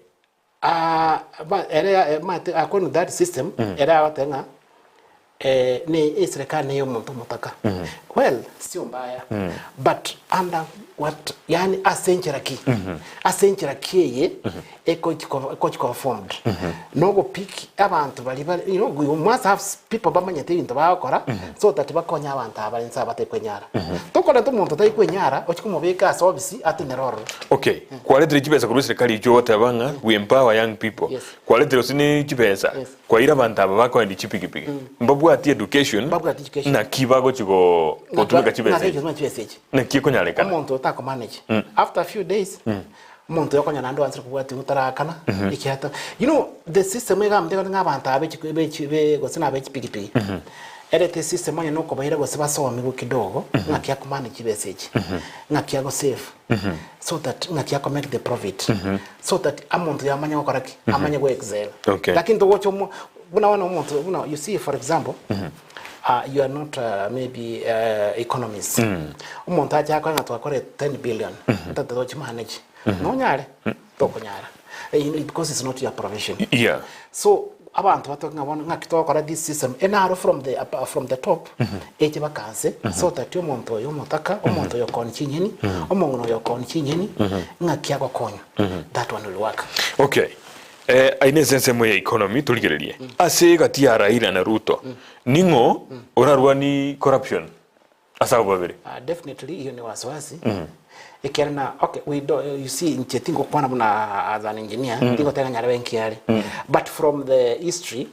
Ah, ba ere ya- eh, maete according to that system ere agoteba ng'a eh, ne eserikali neye omonto omotaka well sio mbaya but under what yani ase enchera ki ase enchera ki eye ekochi koba ekochi koba formed nogopick abanto baria bare you know you must have people bamanyete ebinto bagokora so that bakonye abanto aba bare inse aba batekwenyara tokoreta omonto otarikwenyara ochie komobeka ase ofisi atenere ororo. Okay, kwaretire chibesa korwa eserikali echio ogoteba ng'a we empower young people Yes. kwaretire gose ne chibesa Yes. Kwaira abanto aba bakoendia chipigipigi mbabwati education Mbabwati education. naki bagochi go gotumeka chibesa echi Ng'aki chibesa echi. naki ekonyarekana Omonto otakomanage after a few days omonto oyo okonyora naende oanchire kobwatia otarakana ekiata you know the system egambete ng'a abanto aba bechi bechi be gose na abechipigipigi erete esystem onye nokobaira gose basomigwe kidogo ng'aki akomanage chibesa echi ng'aki agosave so that ng'aki ako make the profit so that amonto oyo amanye gokora ki amanye go excel Okay. lakini togocha omo buna bono omonto buna you see for example uh, you are not uh, maybe uh, economist omonto ache akore ng'a twakore 10 billion tata tochi manage nonyare tokonyara Eh, you know, because it's not your profession yeah so abanto batoke ng'a bono ng'aki togokora this system enaro from the up, from the top eche bakanse so that omonto oyo omotaka omonto oyo okoonia chinyeni omong'ina oyo okoonia chinyeni ng'aki agokonywa that one will work. Okay. Eh, aye nese ensemo ya economy torigererie. Ase egati ya Raila na Ruto, ning'o orarwanie corruption ase abwo babere? Uh, definitely iyo ni wasiwasi ekiagera na okay we do, you see inche tingokwana buna as an engineer tingoteba ng'a nyarebe nki are but from the history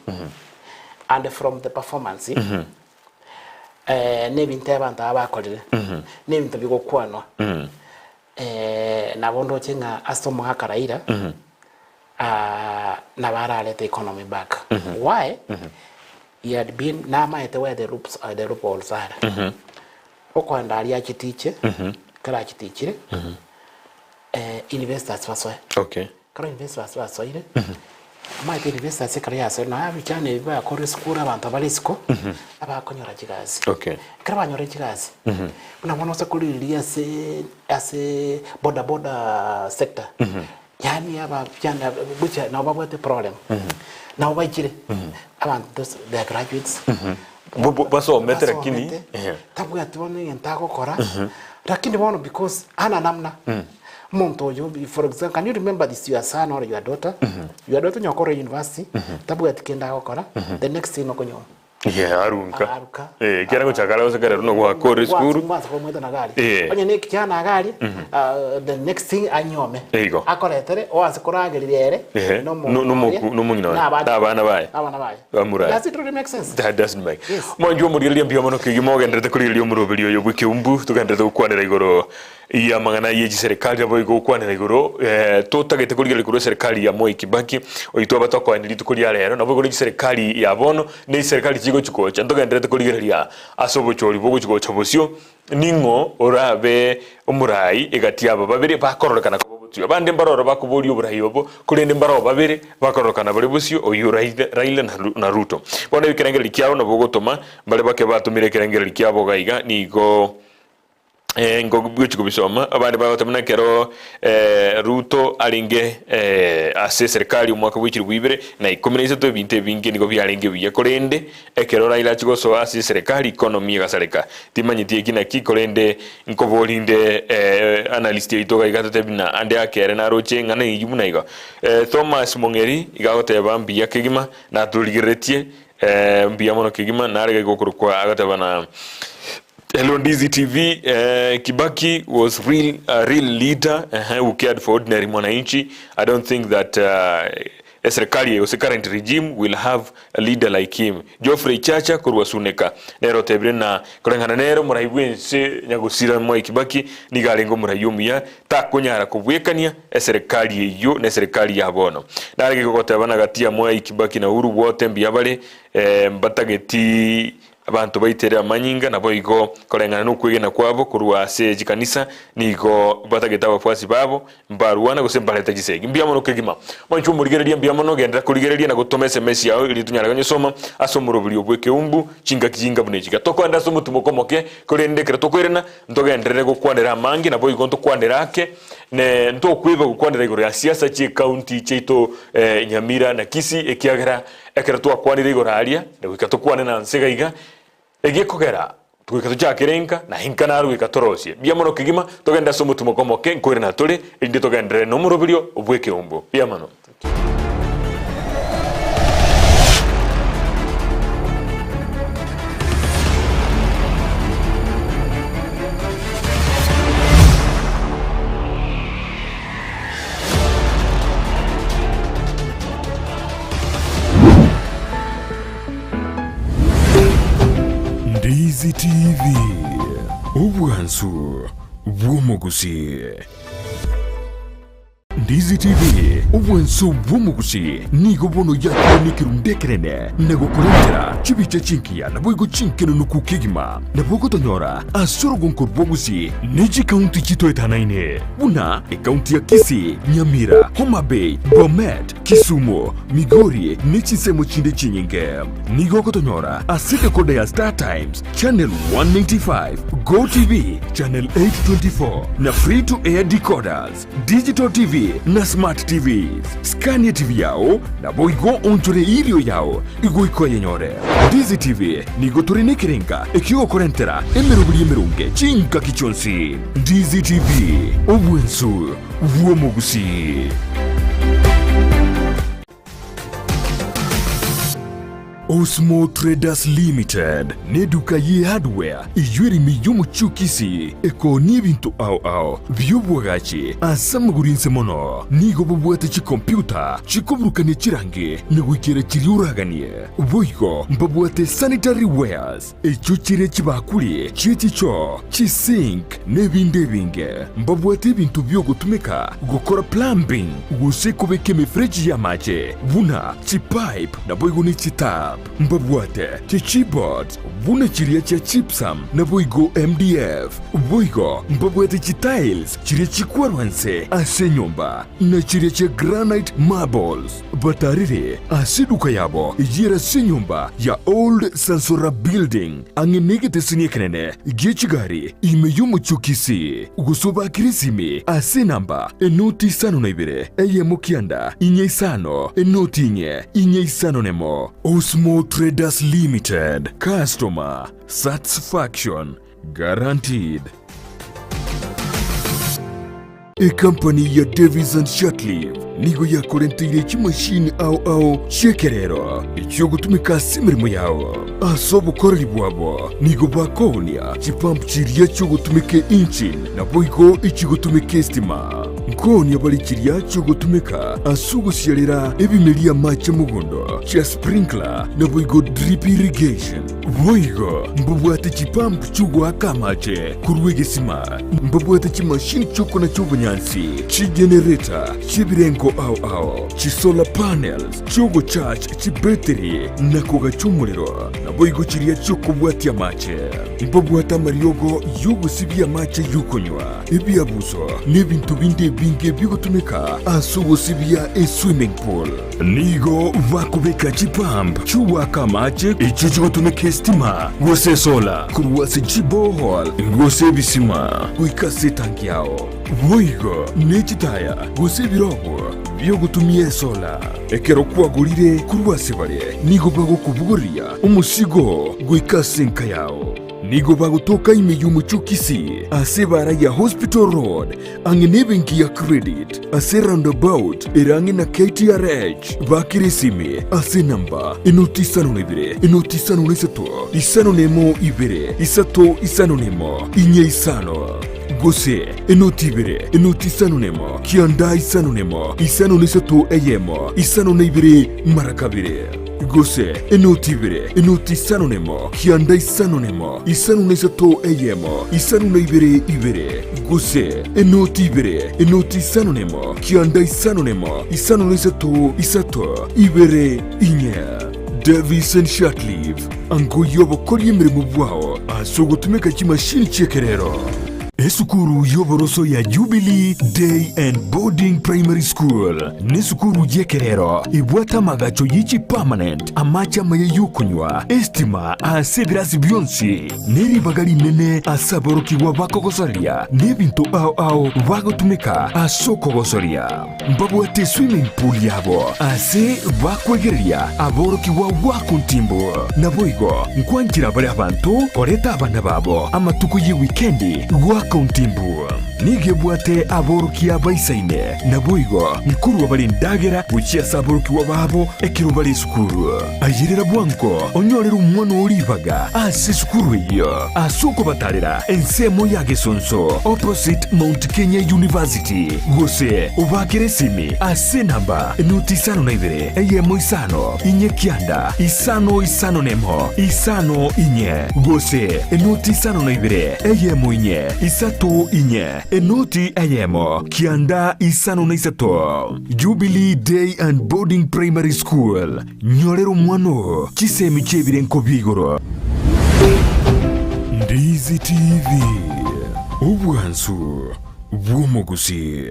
and from the performance eh, nebinto abanto aba bakorire nebinto bigokwanwa eh, nabo ndoche ng'a ase omogaka Raila ah, nabo ararete economy back why He had been namaete where the loops uh, the loopholes are. Okoenda aria achitiche, ekero achitichire, eh, investors basoe. Okay. Ekero investors basoire, amaete investors ekero yasoire, nonya ebichana ebi bakorire esukuru abanto bare isiko, abakonyora chigasi. Okay. Ekero banyora chigasi, buna bono ase korigereria ase ase boda boda sector, Yaani aba vijana gochia nabo babwate problem nabo baichire abanto those they are graduates Bo- bo- basomete lakini, basomete, ehe. tabwati bono egento agokora lakini bono because ana namna omonto oyo for example can you remember this your son or your daughter your daughter onye okorire university tabwati kende agokora the next thing okonyoma Yeah, arunka. Aruka. Eh, ekiagera gochaka are gose kare runa gwakore esukuru. Mwansa komweta na gari. Eh. Onye ne ekichana agari, ah, the next thing anyome. Eigo. Akoretere oanse koragereria ere Ehe. nomo- No- nomoku- nomong'ina oye. Na abana- Na abana baye. Abana baye. Bamuraye. Does it really make sense? That doesn't make. Yes. Mwanchi omorigereria mbuya mono kegima ogenderete korigereria omoroberi oyo bw'ekeumbu togenderete gokwanera igoro y'amang'ana ye chiserikali naboigo gokwanera igoro eh, totagete korigereria korwa eserikali ya Moi Kibaki oyio twaba tokoenia rituko ria rero naboigo ne chiserikali ya bono ne chiserikali chigochi gocha ntogenderete korigereria ase obochori bogochi gocha bosio ning'o orabe omorai egati y'aba babere bakororekana koba bosio abande mbaroro bakoboria oborai obo korende mbaroo babere bakororekana bare bosio oyio Raila, Raila na, na Ruto bono ekerengererio kiabo nabo ogotoma mbare bake batomire ekerengererio kiabo iga iga nigo. Eh, ngogochi kobisoma abande bagoteba buna ekero eh, Ruto arenge eh, ase eserikali omwaka bwa chilifu ibere na ikomi na isato ebinto ebinge nigo biarenge buya korende ekero Raila achia gosoa ase eserikali economy egasareka. Timanyeti eki naki korende nkoborinde eh, analyst yaito iga iga atotebi buna ande akere naroche eng'ana eyio buna igo. Eh, Thomas Mong'eri iga agoteba mbuya kegima natorigereretie eh, mbuya mono kegima nare iga gokorokwa agateba na Hello Ndizi TV, eh, Kibaki was real, a real leader eh, who cared for ordinary mwananchi. I don't think that uh, eserikali gose current regime will have a leader like him. Geoffrey Chacha korwa Suneka nere otebire na koreng'ana nere omorai bwense nyagosira Mwai Kibaki nigo arenge omorai omuya takonyara kobwekania eserikali eyio na eserikali ya bono. Narenge goteba na gati ya Mwai Kibaki na Uhuru bote mbuya bare eh, mbatageti Abanto baitere amanyinga, naboigo koreng'ana nokwegena kwabo korwa ase chikanisa, nigo batagete abafuasi babo mbarwana gose mbarete chisegi. Mbuya mono kegima. Mwanche omorigereria mbuya mono, genderera korigereria na gotoma SMS yao erio tonyare konyesoma ase omoroberio bw'ekeumbu chingaki chinga buna echi. Gatokoenda ase omotimoko omoke, korende ekero tokoirana ntogenderere gokwanera amange, naboigo ntokwanere ake, ne ntokweba gokwanera igoro ya siasa chi'ecounty chiaito Nyamira na Kisii ekiagera Ekero twakwanire igoro aria, na goika tokwane na nse iga iga, egekogera goika tochakere inka, na inka naro goika torosie. Mbuya mono kegima, togende ase omotimoko omoke nkoirana tore, erinde togenderere nomoroberio bw'ekeombo. Mbuya mono. Ndizi TV, obwansu bw'omogusi. Ndizi TV, obwansu bw'omogusi nigo bono yakire nekerundu ekenene na gokorentera chibicha chinkiya naboigo chinkenunuku kegima. Nabo ogotonyora ase orogonko rw'ogusi ne chikaunti chitoetanaine buna ekaunti ya Kisii, Nyamira, Homa Bay, Bomet, Kisumu, Migori ne chinsemo chinde chinyinge. Nigo ogotonyora ase decoder ya Star Times, Channel 195, Go TV, Channel 824 na Free to Air decoders, Digital TV na Smart TVs. Skania TV yao naboigo onchore erio yao igoika oyenyore. Ndizi TV nigo tore nekerenga ekiogokorentera emeroberi emeronge chingaki chionsi. Ndizi TV, obwensu bw'omogusii. Osmo Traders Limited neduka ye hardware eyio ere ime y'omochie o Kisii ekoonia ebinto ao ao bi'obwagachi ase amagoro inse mono. Nigo bobwate chikompiuta chikoburukania chirangi na goikera chiria oraganie. Boigo mbabwate sanitary wares Echio chiria chibakuri chie chichoo, chisink, na ebinde ebinge. Mbabwate ebinto bi'ogotumeka gokora plumbing gose kobeka emefereji y'amache buna chipipe naboigo ne chitap. Mbabwate chichipboards buna chiria chia gypsum naboigo MDF. Boigo mbabwate chitiles chiria chikwarwa nse ase enyomba na chiria chia granite marbles. Batarire ase eduka yabo eyio ase enyomba ya Old Sansora Building ang'e negeteseni ekenene gie chigari ime y'omochie o Kisii, gose obakere esimi ase enamba enoti isano na ibere eyemo kianda inye isano enoti inye inye isano nemo. Osmo Traders Limited, Customer Satisfaction Guaranteed. Ekampani ya Davis and Shirtliff nigo yakorenteire chimashini ao ao chi'ekerero echiogotumeka ase emeremo yao. Ase obokoreri bwabo nigo bakoonia chipump chiria chiogotumeka engine naboigo echigotumeka estima. Nkoonia bare chiria chiogotumeka ase ogosiarera ebimeria amache mogondo chia sprinkler naboigo drip irrigation. Boigo mbabwate chipump chi'ogoaka amache korwa egesima, mbabwate chimashini chi'okonacha obonyansi, chigenereta chi'ebirengo ao ao, chisolar panels chi'ogocharge chibetiri na kogacha omorero, naboigo chiria chi'okobwatia amache. Mbabwate amariogo y'ogosibia amache y'okonywa, ebiabuso, na ebinto binde. ebinge bigotumeka ase ogosibia eswimming pool. Nigo bakobeka chipump chi'ogoaka amache echio chigotumeka esitima gose esola korwa ase chiborehole gose ebisima goika ase etanki yao. Boigo ne chitaya gose ebirogo bi'ogotumia esola. Ekero kwagorire korwa ase bare, nigo bagokobogoria omosigo goika ase enka yao. Nigo bagotoka ime y'omochie o Kisii ase ebaara ya Hospital Road ang'e nebenki ya Credit ase roundabout ere ang'e na KTRH. Bakera esimi ase enamba enoti isano na ibere enoti isano na isato isano na emo ibere isato isano na emo inye isano gose enoti ibere enoti isano na emo kianda isano na emo isano na isato eyemo isano na ibere mara kabere. Gose enoti ibere, enoti isano nemo, kianda isano nemo, isano na isato eyemo, isano na ibere ibere. Gose enoti ibere, enoti isano nemo, kianda isano nemo, isano na isato isato, ibere inye. Davison Shatliff, ango y'obokoria emeremo bwao ase ogotumeka chimashini chi'ekerero. Esukuru y'oboroso ya Jubilee Day and Boarding Primary School nesukuru y'ekerero ebwate amagacho ye chipermanent, amache amaya y'okonywa, estima ase ebirasi bionsi, ne ribaga rinene ase aborokigwa bakogosoria n'ebinto ao ao bagotumeka ase okogosoria. Mbabwate eswimming pool yabo ase bakwegereria aborokigwa goaka ontimbu. Naboigo nkwanchera bare abanto koreta abana babo amatuko ye wikendi goaka ontimbu. Nigo ebwate aborokia baisaine, naboigo nkorua bare endagera gochia ase aborokigwa babo ekero bare esukuru. Ayerera bwango onyorere omwana oo ribaga ase esukuru eyio ase okobatarera ensemo ya Gesonso opposite Mount Kenya University gose obaakere esimi ase enamba enoti isano na ibere eyemo isano inye kianda isano isano nemo isano inye gose enoti isano na ibere eyemo inye isato inye enoti eyemo kianda isano na isato. Jubilee Day and Boarding Primary School. Nyorera omwana oo chisemi chi'ebirenko bia igoro. Ndizi TV, obwansu bw'omogusii.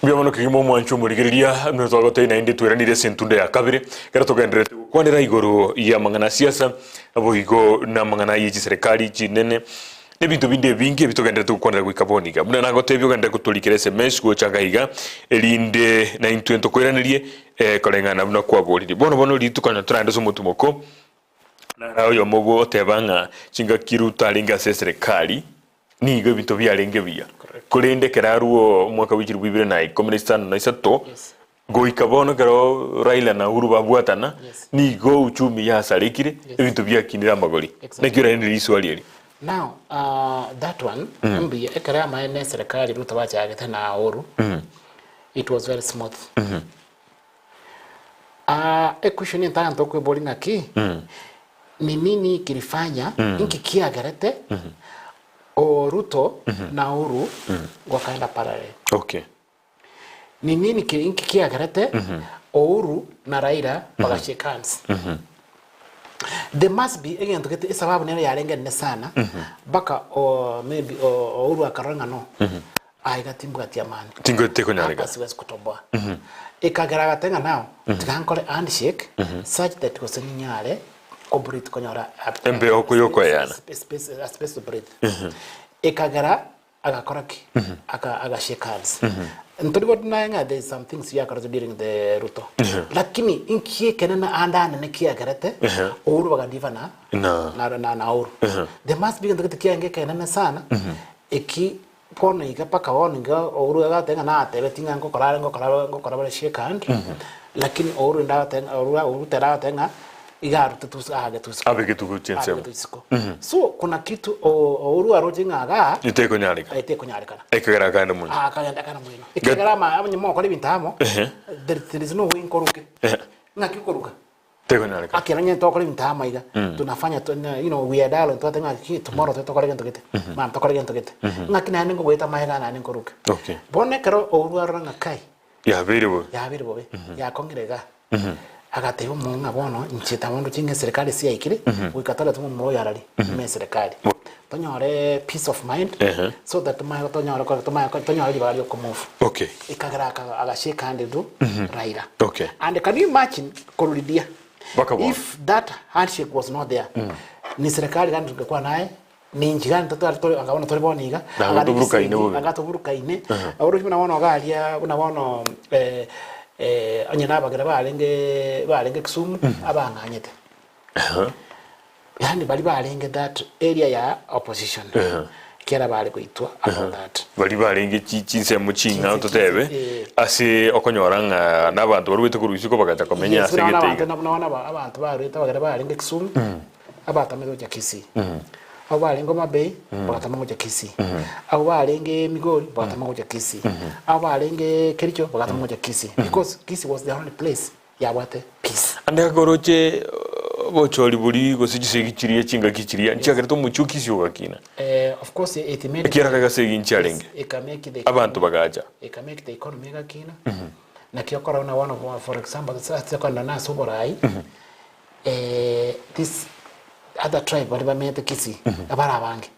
Mbuya mono kegima omwancho omorigereria buna twagotebia naende tweranire ase entunda ya kabere ekero togendererete gokwanera igoro y'amang'ana a siasa naboigo na amang'ana ye chiserekari chinene na ebinto binde ebinge ebi togendererete gokwanera goika bono iga. Buna nagotebia ogenderere gotorikera sms gocha iga iga erinde naintwe ntokoiranerie koreng'ana buna kwaborire. Bono bono rituko onye toragende ase omotumoko Nara oyomo ogoteba ng'a chingaki Ruto arenge ase eserekari nigo ebinto biarenge buya, korende ekero arue omwaka bwe chilifu ibere na ikomi na isano na isato Yes. goika bono ekero Raila na Uhuru babwatana Yes. nigo uchumi yasarekire Yes. ebinto biakinire amagori. Exactly. Naki oraende riswali eri? Now, that one, mbuya, ekero amaene eserekari Ruto bachagete na Uhuru, it was very smooth. Equestion entang'ani tokweboria ng'aki, ni nini kilifanya, inki kiagerete o Ruto na Uhuru gokaenda parallel? Okay. Ni nini ki- inki kiagerete Uhuru na Raila bagashake hands? There must be egento gete esababu nere yarenge enene sana mpaka o maybe o Uhuru akarora ng'a no Aiga timbwati amani. Tingoete konyareka. Hapa siwezi kutoboa. Ekagera agateba ng'a now tiga nkore handshake such that gose ninyare ko breathe konyora a- Embeo yokoyana. a space, a space to breathe. Ekagera agakora ki? Aka aga shake hands. Ntori go deny ng'a there is some things biakorete during the Ruto. Lakini inki ekenene ande anene kiagerete Uhuru bagadiva na Na. na na na Uhuru. There must be egento gete kiaenge ekenene sana eki Bono iga mpaka bono iga Uhuru agateba ng'a natebetie ng'a ngokora are ngokora are ngokora bare shake hand, lakini Uhuru rende agateba ng'a Uhuru Uhuru ere agateba ng'a iga arutete ase aagetwe isiko. Abegetwe gochia ensemo. Abegetwe isiko. So kuna kitu o- Uhuru aroche ng'a igaa, Etekonyarekana. etekonyarekana. Ekagera akande mono. Ah, akagenda akana moino. Ekiagera ama abanye mogokora ebinto amo, Ehe. there there is no way nkoruke. Ehe. Ng'aki okoruka? Tekonyarekana. Ekero onye togokora ebinto amo iga, tunafanya tu you know, we are dialogue twateba ng'a ki tomorrow tobe tokore gento gete, mambia tokore gento gete. Ng'aki naende nkogoeta amaega naende nkoruke. Okay. Bono ekero Uhuru arora ng'a kai, Yabeire bobe. yabeire bobe, yakong'ire igaa, agatebia omonto ng'a bono inche taba ndoche ng'a eserekari ase yaikire, goika torete momura oyo arari ime eserekari. Tonyore peace of mind, Ehe. so that tomanye tonyore kore tomanye kore tonyore ribaga ria okomove. Okay. Ekagera aka agashake hand to Raila. Okay. And can you imagine korulidia Baka bono. if that handshake was not there ni serikali gani tungekuwa naye ni nchi gani totari tori anga bono tori bono iga Na anga toburukaine bobe. anga toburukaine orochi buna bono iga aria buna bono eh, eh, onye na abagere barenge barenge Kisumu abang'anyete Yaani baria barenge that area ya opposition ekiagera bare goitwa about that. Baria barenge chi chinsemo ching'ao Chinse- totebe chinse, eh. ase okonyora ng'a na abanto barwete korwa isiko bagacha komenya Yes, ase buna bono egete abanto iga. buna bono aba- abanto barwete abagere barenge Kisumu abatamete gocha Kisii. Abwo barenge Homa Bay bagatama gocha Kisii. Abwo barenge Migori bagatama gocha Kisii. Abwo barenge Kericho bagatama gocha Kisii because Kisii was the only place yabwate peace. Ande akoroche obochori boria gose chisegi chiria chingaki chiria nchiagerete omochie o Kisii ogakina. Eh, of course it made Ekiagera kagasegi nchiarenge, Yes, eka make the abanto bagacha. eka make the economy egakina naki okora buna bono bo- for example ase kogenda na ase oborai eh, this other tribe baria bamenyete Kisii abare abange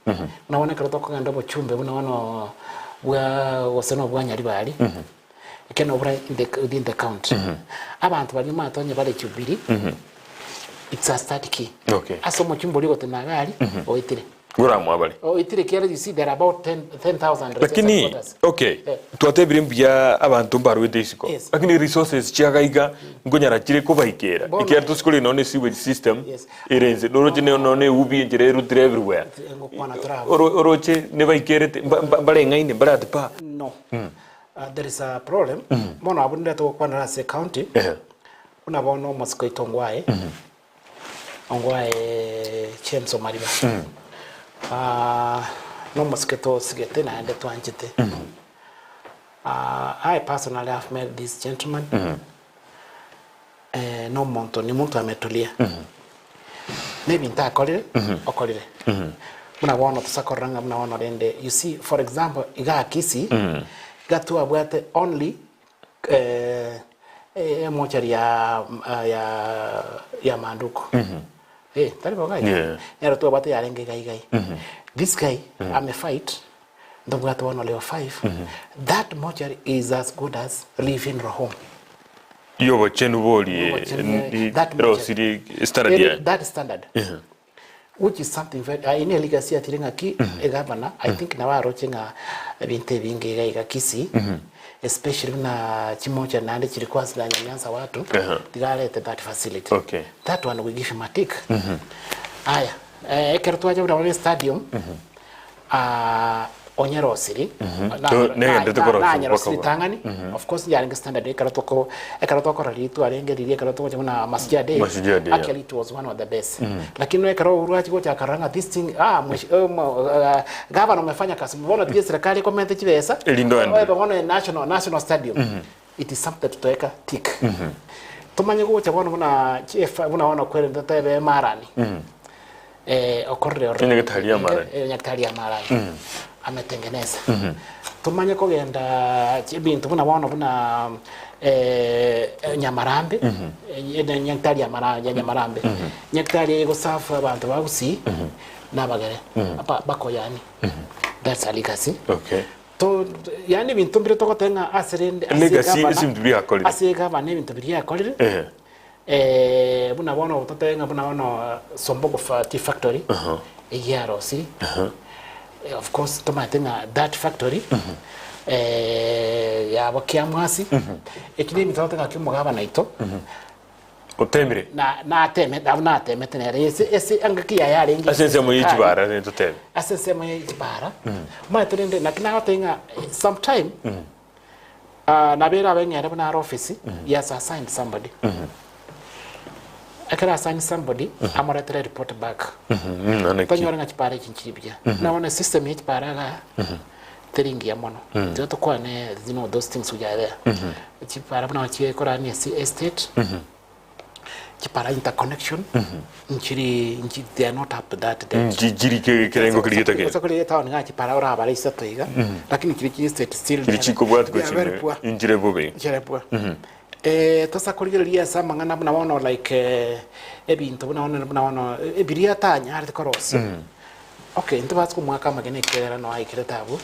buna bono ekero tokogenda obochumbe buna bono bwa gose na obwa Nyaribari Ekero nobora in the within the county abanto baria omanyete onye bare Jubilee it's a start key Okay. ase omochie oria ogotenena iga aria oetire Ngoramwa bare. oetire ekiagera you see there are about 10 10,000 registered Lakini voters. okay, Eh. twatebire mbuya abanto mbarwete isiko. Yes. Lakini resources chiagaiga nkonyara chire kobaikera. Bono- Ekiagera tosikore nonye ne sewage system Yes. ere inse. Noroche ne nonye eubi enchera erutire everywhere. Ngokwana tore abwo. Oro- Oroche nebaikerete mba- mba- mbareng'aine mbare ati pa. No. There is a problem bono abwo ninde togokwanera ase county Ehe. buna bono omosike oito Ongwae Ongwae James Omariba Ah, nomosike tosigete naende twanchete Ah, I personally have met this gentleman Eh, nomonto ni muntu ametulia nebinto akorire okorire buna bono tosakorora ng'a buna bono rende you see for example igaa Kisii iga twabwate only eh, eh, emochari ya ya ya manduku eh tari bo gai Yeah. nero twabwate yarenge iga igai this guy amefight ndobwate bono leo 5 that mortuary is as good as living home Y'obochenu borie Obochenu, that much. rosirie standard Very- yaye. that standard which is something very uh, ine legacy atire ng'aki egavana i think nabo aroche ng'a ebinto ebinge iga iga Kisii especially buna chimocha naende chiri kwasira nyanyansa watu Aha. tigarete that facility Okay. that one we give him a tick aya eh, ekero twacha buna bono stadium Ah, onyerosiri Na- To- negenderete na- korosia nanyerosiri mpaka tang'ani of course yarenge standard ekero toko ekero tokora riria twarenge riria ekero togocha buna Mashujaa Day Mashujaa Day, yeah. actually it was one of the best lakini ekero Uhuru achi gocha akarora ng'a this thing ah mweshi, eh, mo- eh, gavana umefanya kazi mbona tiga serikali ekomenta chibesa Erinde oendelee. Oebe bono national national stadium it is something tutoweka tick tomanye gocha bono buna chief buna bono kwere totebe marani eh, okorire ore- Nyagetari ya Marani. Eh, nyagetari ya Marani ametengeneza tumanye kogenda ebinto buna bono buna eh, eh, Nyamarambe eh, eh, nyagetari ya Mara- ya Nyamarambe nyagetari egosafu abanto ba Gusii na abagere Aba- bakoyani that's a legacy Okay. to yaani ebinto mbire togoteba ng'a ase rende ase Legacy, egavana- ase ebinto biakorire. ase egavana ebinto biria akorire Ehe. Eh, buna bono totebe ng'a buna bono Sombogo fa- tea factory eyio yarosiri Eh, of course tomanyete ng'a that factory eh, yabo kiamwasi eki na ebinto togoteba ng'a kiomogabana oito Otemire. na natemete abwo natemete nere ase ase engaki yaye arenge Ase ensemo ye chibara rende totebe. ase ensemo ye chibara omanyete rende naki nagotebia ng'a sometime Ah, nabere abeng'ere buna are office, he has assigned somebody. Ekero assign somebody, amoretere report back. Naki. Tonyore ng'a chipara echi nchiri buya. Buna bono esystem ya chipara igaa, teri ngiya mono. Tiga tokwane, you know, those things which are there. Chipara buna chikorania ase estate, Chipara interconnection nchiri nchi they are not up to that date. Nchi chiri ke- kerengo keria getakeire. Gose kore etown iga chipara orabare isato iga lakini chiri chi estate still Chiri chikobwati they are very gochia poor. inchire bobe. Nchire poor. Eh, tosa korigereria ase amang'ana buna bono like eh, ebinto buna bono buna bono eh, ebiria atanyarete korosia. Okay, ntobase komoaka amagena ekiagera noe aikerete abwo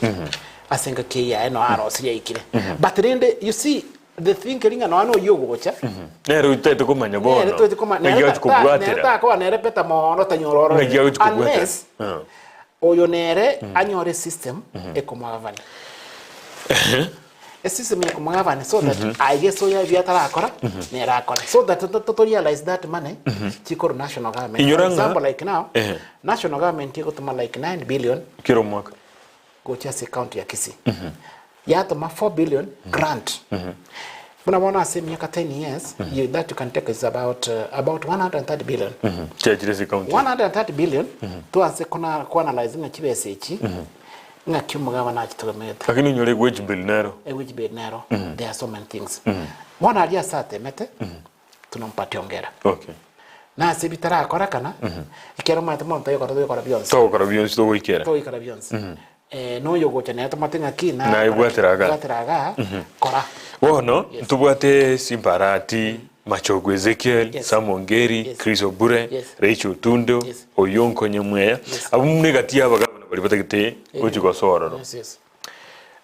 ase engaki eye yaye noe arosirie aikire. But rende you see The thing eri ng'a nonya noyio ogocha, Nere otaete komanya bono, nere toeti koma- ng'aki nere agochi ta- ta- nere kobwatera. takoba nere better mono tanyora ororo. Ng'aki agochi kobwatera. Unless Ah. oyo nere anyore system ekomogavana. Esystem ekomogavana so that aigese oyo ebi atarakora nere akore. So that to, to, to realize that money chikorwa national government. Inyora For ng'a- example like now, Ehe. national government egotoma like 9 billion Kera omwaka. gochia ase ecounty ya Kisii. Yatoma 4 billion grant. Buna bono ase emiaka 10 years, you, that you can take is about, uh, about 130 billion. Chiachire ase county. 130 billion twanse kona kuanalyze ng'a chibesa echi ng'aki omogabana achitogemete Lakini onyore wage bill nero. ewage bill nero there are so many things bono aria ase atemete tunampatia ongera Okay. na ase bitarakorekana ekero omanyete mono toigokora toigokora bionsi Togokora bionsi togoikera. toigokora bionsi Eh, noyo ogocha nere tomate ng'aki na Naye bwatera igaa. bwatera igaa kora Bono Yes. ntobwate Simbarati, Machogu Ezekiel, Yes. Sam Ongeri, Yes. Chris Obure, Yes. Rachel Otundo, Yes. Oyonko Nyamweya, Yes. abwo muna egati y'abagabana baria batagete gochia gosoa ororo. Yes, yes.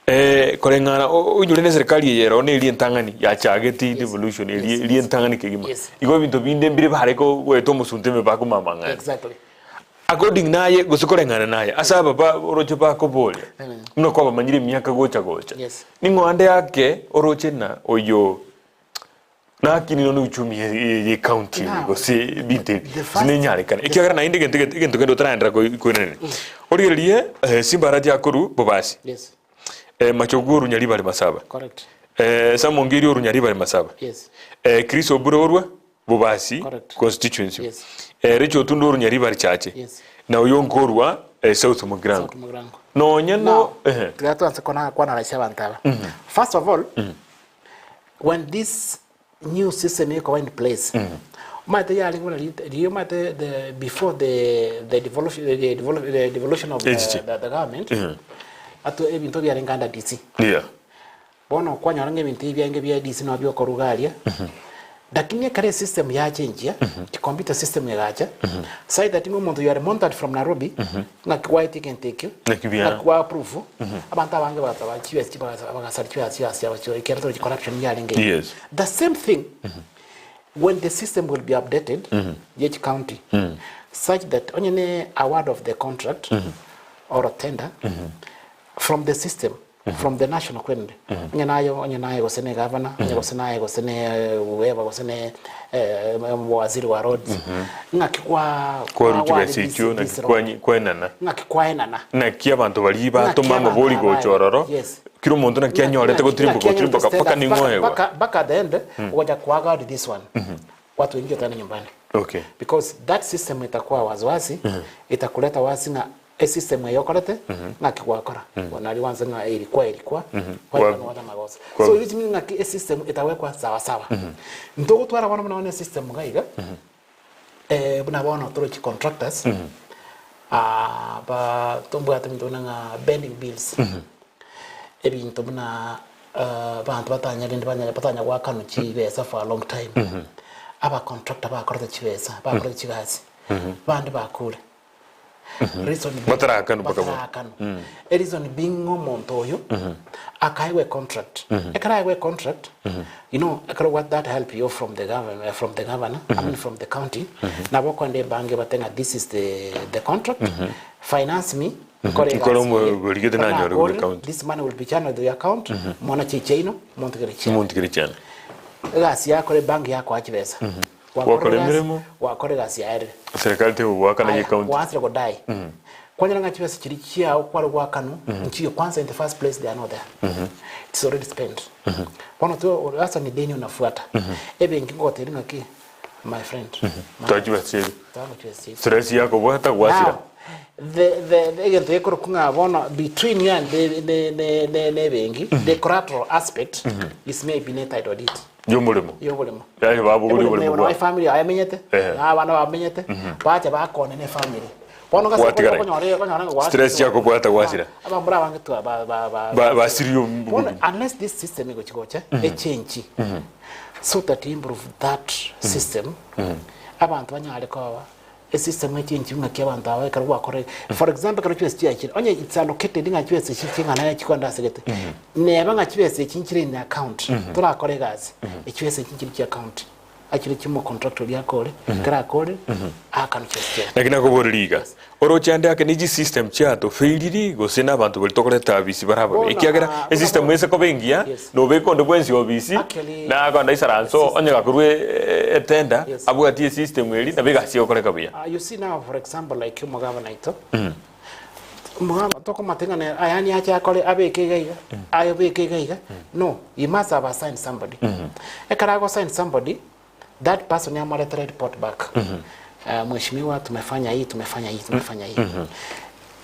Eh, koreng'ana o- onyore na eserikali eye ero neri entang'ani yachagete devolution eri Yes. eri entang'ani kegima. Yes. Igo ebinto binde mbire bare ko goeta omosunte ime bakomamang'ana. Exactly. According naye gose koreng'ana naye ase aba ba oroche bakoboria buna kwabamanyire emiaka gocha gocha Yes. ning'o ande ake oroche na oyo nakinire na uchumi ye ye county eye Now, gose ebinto ebi the first- nenyarikane ekiagera naende egento gete egento kende otaraendera koi koiraneria origererie eh, Simbarati akorwa Bobasi Yes. eh, Machogu orwa Nyaribari Masaba Correct. eh, Samongeri orwa Nyaribari Masaba Yes. eh, Chris Obure orwa Bobasi Correct. constituency Yes. eh, Rachel Otundo orwa Nyaribari Chache Yes. na oyo nkorwa eh, South Mugirango South Mugirango. nonya no Now, ehe tiga twanse kona kwanaraisia abanto aba. First of all, when this new system ikoba in place, omanyete yarenge buna ri- riria omanyete the before the the devolution the, devolution, the devolution of the, HT. the, the government, ato ebinto biarenge under DC. yeah Bono kwanyora ng'a ebinto ebi biaenge bia DC nabo biokoruga aria, lakini ekero esystem yachenjia, ecomputer system egacha, sai that ng'a omonto you are monitored from Nairobi, ng'aki gwaetia egento ekio, Ng'aki bia- ng'aki gwa approve, abanto abange bagasaba chibesa chi bagasa bagasara chibesa chibesa chiabo chio ekero torochi corruption yarenge iga. Yes. The same thing, when the system will be updated, ye chicounty, such that onye ne award of the contract, or tender, from the system from the national kwerende onye naye onye naye gose ne gavana onye gose naye gose ne whoever gose ne eh, waziri wa roads ng'aki kwa Kwarwa kwa- chibesa kwa- echio naki this road. kwanyi- kwaenana ng'aki kwaenana naki abanto baria batoma Naki abanto amabori gocha abaye. ororo Yes. kira omonto naki anyorete gotirimboka gotirimboka mpaka ning'o oegwa Mpaka mpaka at the end waja kuagard this one watu wengi wataenda nyumbani okay because that system itakuwa waziwazi itakuleta wazi ng'a esystem eye okorete ng'aki gwakora bono aria gwanse ng'a erikwa erikwa Kwa- gwata magosa kwa- so which means ng'aki esystem etawekwa sawa sawa ntogotwara bono buna bono esystem iga iga eh, buna bono torochi contractors ah, ba tombwate ebinto buna ng'a bending bills ebinto buna ah, abanto batanya rende banya batanya goakanwa chibesa for a long time aba contractor bakorete chibesa bakorete chigasi bande bakure Reason being- Batarakanwa mpaka bono. batarakanwa. A reason being ng'a omonto oyo akaegwa econtract ekero aegwa econtract you know ekero what that help you from the government from the governor I mean from the county nabo okoenda ebank ebate ng'a this is the, the contract finance me nkore Nkore egasi eye. omorigete Ekero nanyore korwa nakorire, county. this money will be channeled to your account mwana chiche ino montigere chiane Montigere chiane. Egasi yakora ebank yakoa chibesa Gwakora Gwakora egasi- emeremo. gwakora egasi yaerire Serikali tegogoakana Aya, ye county. gwaanchire kodai kwanyora ng'a chibesa chiria chiao kware goakanwa nchiyo kwanza in the first place they are not there it's already spent bono tu sasa ni deni unafuata ebenki ngogotebi ng'aki my friend my- Toa chibesa chiaito. toa chibesa chiaito. Stress yakobwata gwasira. Now, the the the egento gekorokwa ng'a bono between you and the ne ne ne ne ebenki the collateral aspect is maybe ne title deed. Y'omoremo. Y'oboremo. Yaani babogoria oboremo bwabo. bwabo. Efamiri yaye emenyete, Ehe. na abana bamenyete, bacha bakone na efamiri. Bono gase Gwatigara. okonyora okonyora ng'a gwasira. Stress chiakobwata gwasira. Abamura abange twa ba ba ba Ba- basirie omu- Bono unless this system egochi gocha echange so that improve that system abanto banyare koba Esystem echenchwe ng'aki abanto aba ekero gwakora for example ekero chibesa chiachire onye it's allocated ng'a chibesa echi ching'ana aya chikwenda ase gete neba ng'a chibesa echi nchire in account torakore egasi echibesa echi nchire chia account achire chimo contractor oria akore ekero akore aakane chibesa chiaye. Lakini nakoboreria iga, oroche ande ake ne chisystem chiatofailiri gose na abanto baria tokoreta obisi bare ababe Bono, ekiagera ah, esystem buna bono. ese koba engiya Yes. nobeka onde bwensi obisi Actually, nakonda isaranso system. onye gakorwa etender Yes. abwatie esystem eria nabo egasi egokoreka buya. Ah, you see now for example like omogabana oito omogabana tokomate ng'a nere aya ache akore abeke iga iga aye obeke iga iga no he must have assigned somebody ekero ago assign somebody that person amoretere report back Ah, mheshimiwa tumefanya hii tumefanya hii tumefanya hii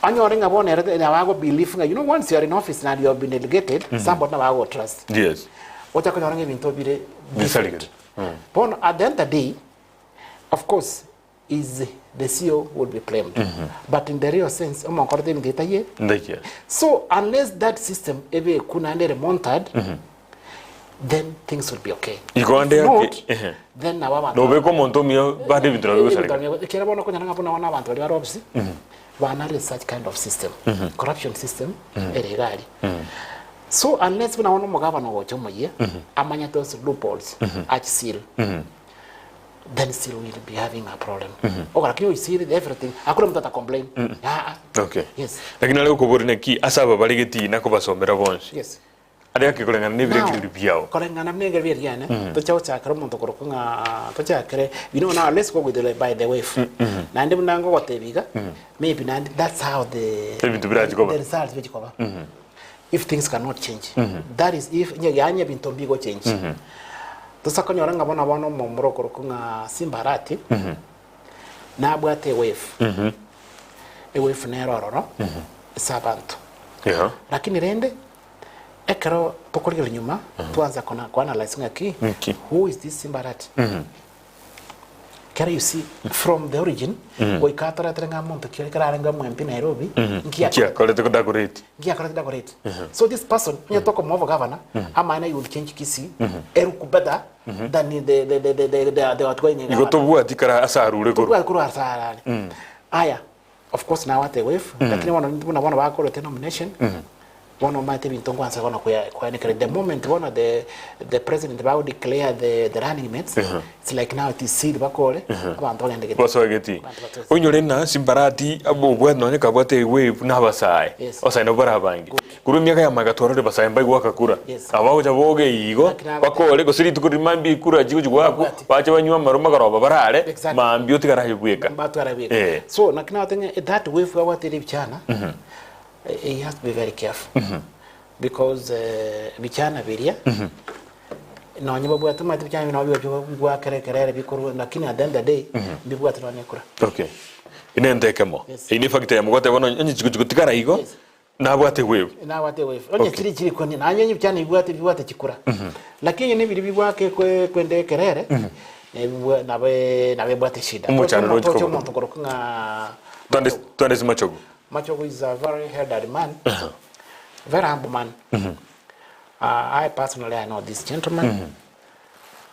onyore ng'a bono ere nabo ago believe ng'a you know once you are in office and you have been delegated somebody nabo ago trust Yes. ocha konyora ng'a ebinto bire Bisarigete. different bono at the end of the day Of course is the CEO will be blamed but in the real sense omonkorete ebinto etaiye Ndaikia. so unless that system ebekwu naende ere monitored then things will be okay Igo ande If ake- not, ehe. then nabo abanto Nobeka omonto omuya bande ebinto nabio bigosareka. Ekiagera bono okonyora ng'a buna bono abanto baria bare ofisi banarire such kind of system corruption system ere iga aria so unless buna bono omogabana ogocha omoyia amanyete those loopholes achiseal then still we'll be having a problem. Okora kio seal everything. Hakuna mtu ata complain. Ah, ah. Okay. Yes. Lakini nare gokoboria naki ase aba bare getii nakobasomera bonsi. Yes. Are ake koreng'ana na ebirengererio biao. Koreng'ana buna ebirengererio biane, tocha gochakera omonto korokwa ng'a tochakere, you know now let's go with the, by the wave. Naende buna ngogotebia iga, maybe naende that's how the Ebinto birachi koba. the results bichi koba. If things cannot change. That is if yaani ebinto mbigo change. Tosa konyora ng'a bono bono omomura okorokwa ng'a Simba Arati, nabwate ewave. Ewave nere ororo ase abanto. Yeah. Lakini rende, ekero tokorigereria nyuma, twansa kona koanalyze ng'aki, Nki? who is this Simba Arati? Kero you see, from the origin, goika atoretere ng'a monto ki ore kero arenge omo-MP Nairobi, nki Nki akorete? akorete kodakoreti? Ngiakorete dakoreti. So this person, onye tokomoa obogavana, amaene he will change Kisii, eruku better than the, the, the, the, the, the, the outgoing Igo governor. tobwati kara ase arure korwa. Tobwati korwa ase arare. Aya, of course nawate wave, lakini bono buna bono bakorete nomination, bono omanyete ebinto nkwansa bono koya- koyanekera. The moment bono the, the president bago declare the, the running mates, it's like now it is sealed bakore, abanto bagende gete. Basoe getii. Abanto batoe. Oinyore ng'a Simbarati abo obwate nonye kabwate ewave na abasae. Yes. Abasae nabo bare abange. Korwa emiaka ya magega twarorire abasae mbaigwaka kura. Yes. Aba bagocha boge igo, Lakini abate- bakore gose rituko rimo mambia ekura chigochi goakwa, Babwate. bache banywe amarwa magoroba barare, Exactly. mambia otigare aye bweka. Mbatwara bweka. Eh. So naki nagote ng'a that wave babwate ere ebichana, eh, he has to be very careful. Because eh, ebichana biria, nonye babwate omanyete ebichana bino nabo bigocha bigwakera ekerere bikorwa lakini at the end of the day, mbibwate nonye ekura. Okay. Inente ekemo. Yes. Eyio ne efactor yamo goteba bono onye chigochi gotigara igo, Yes. nabwate ewave. Nabwate ewave. Onye Okay. chiri chiri koni, nonye ebichana bibwate bibwate chikura. Lakini onye nebiri bigwaka ekwe kwenda ekerere, nebibwa nabe nabebwate eshida. Omochando Toche rochi omonto kobo. omonto korokwa ng'a Twande twande ase machogu. Machogu is a very elderly man, very humble man. I personally I know this gentleman.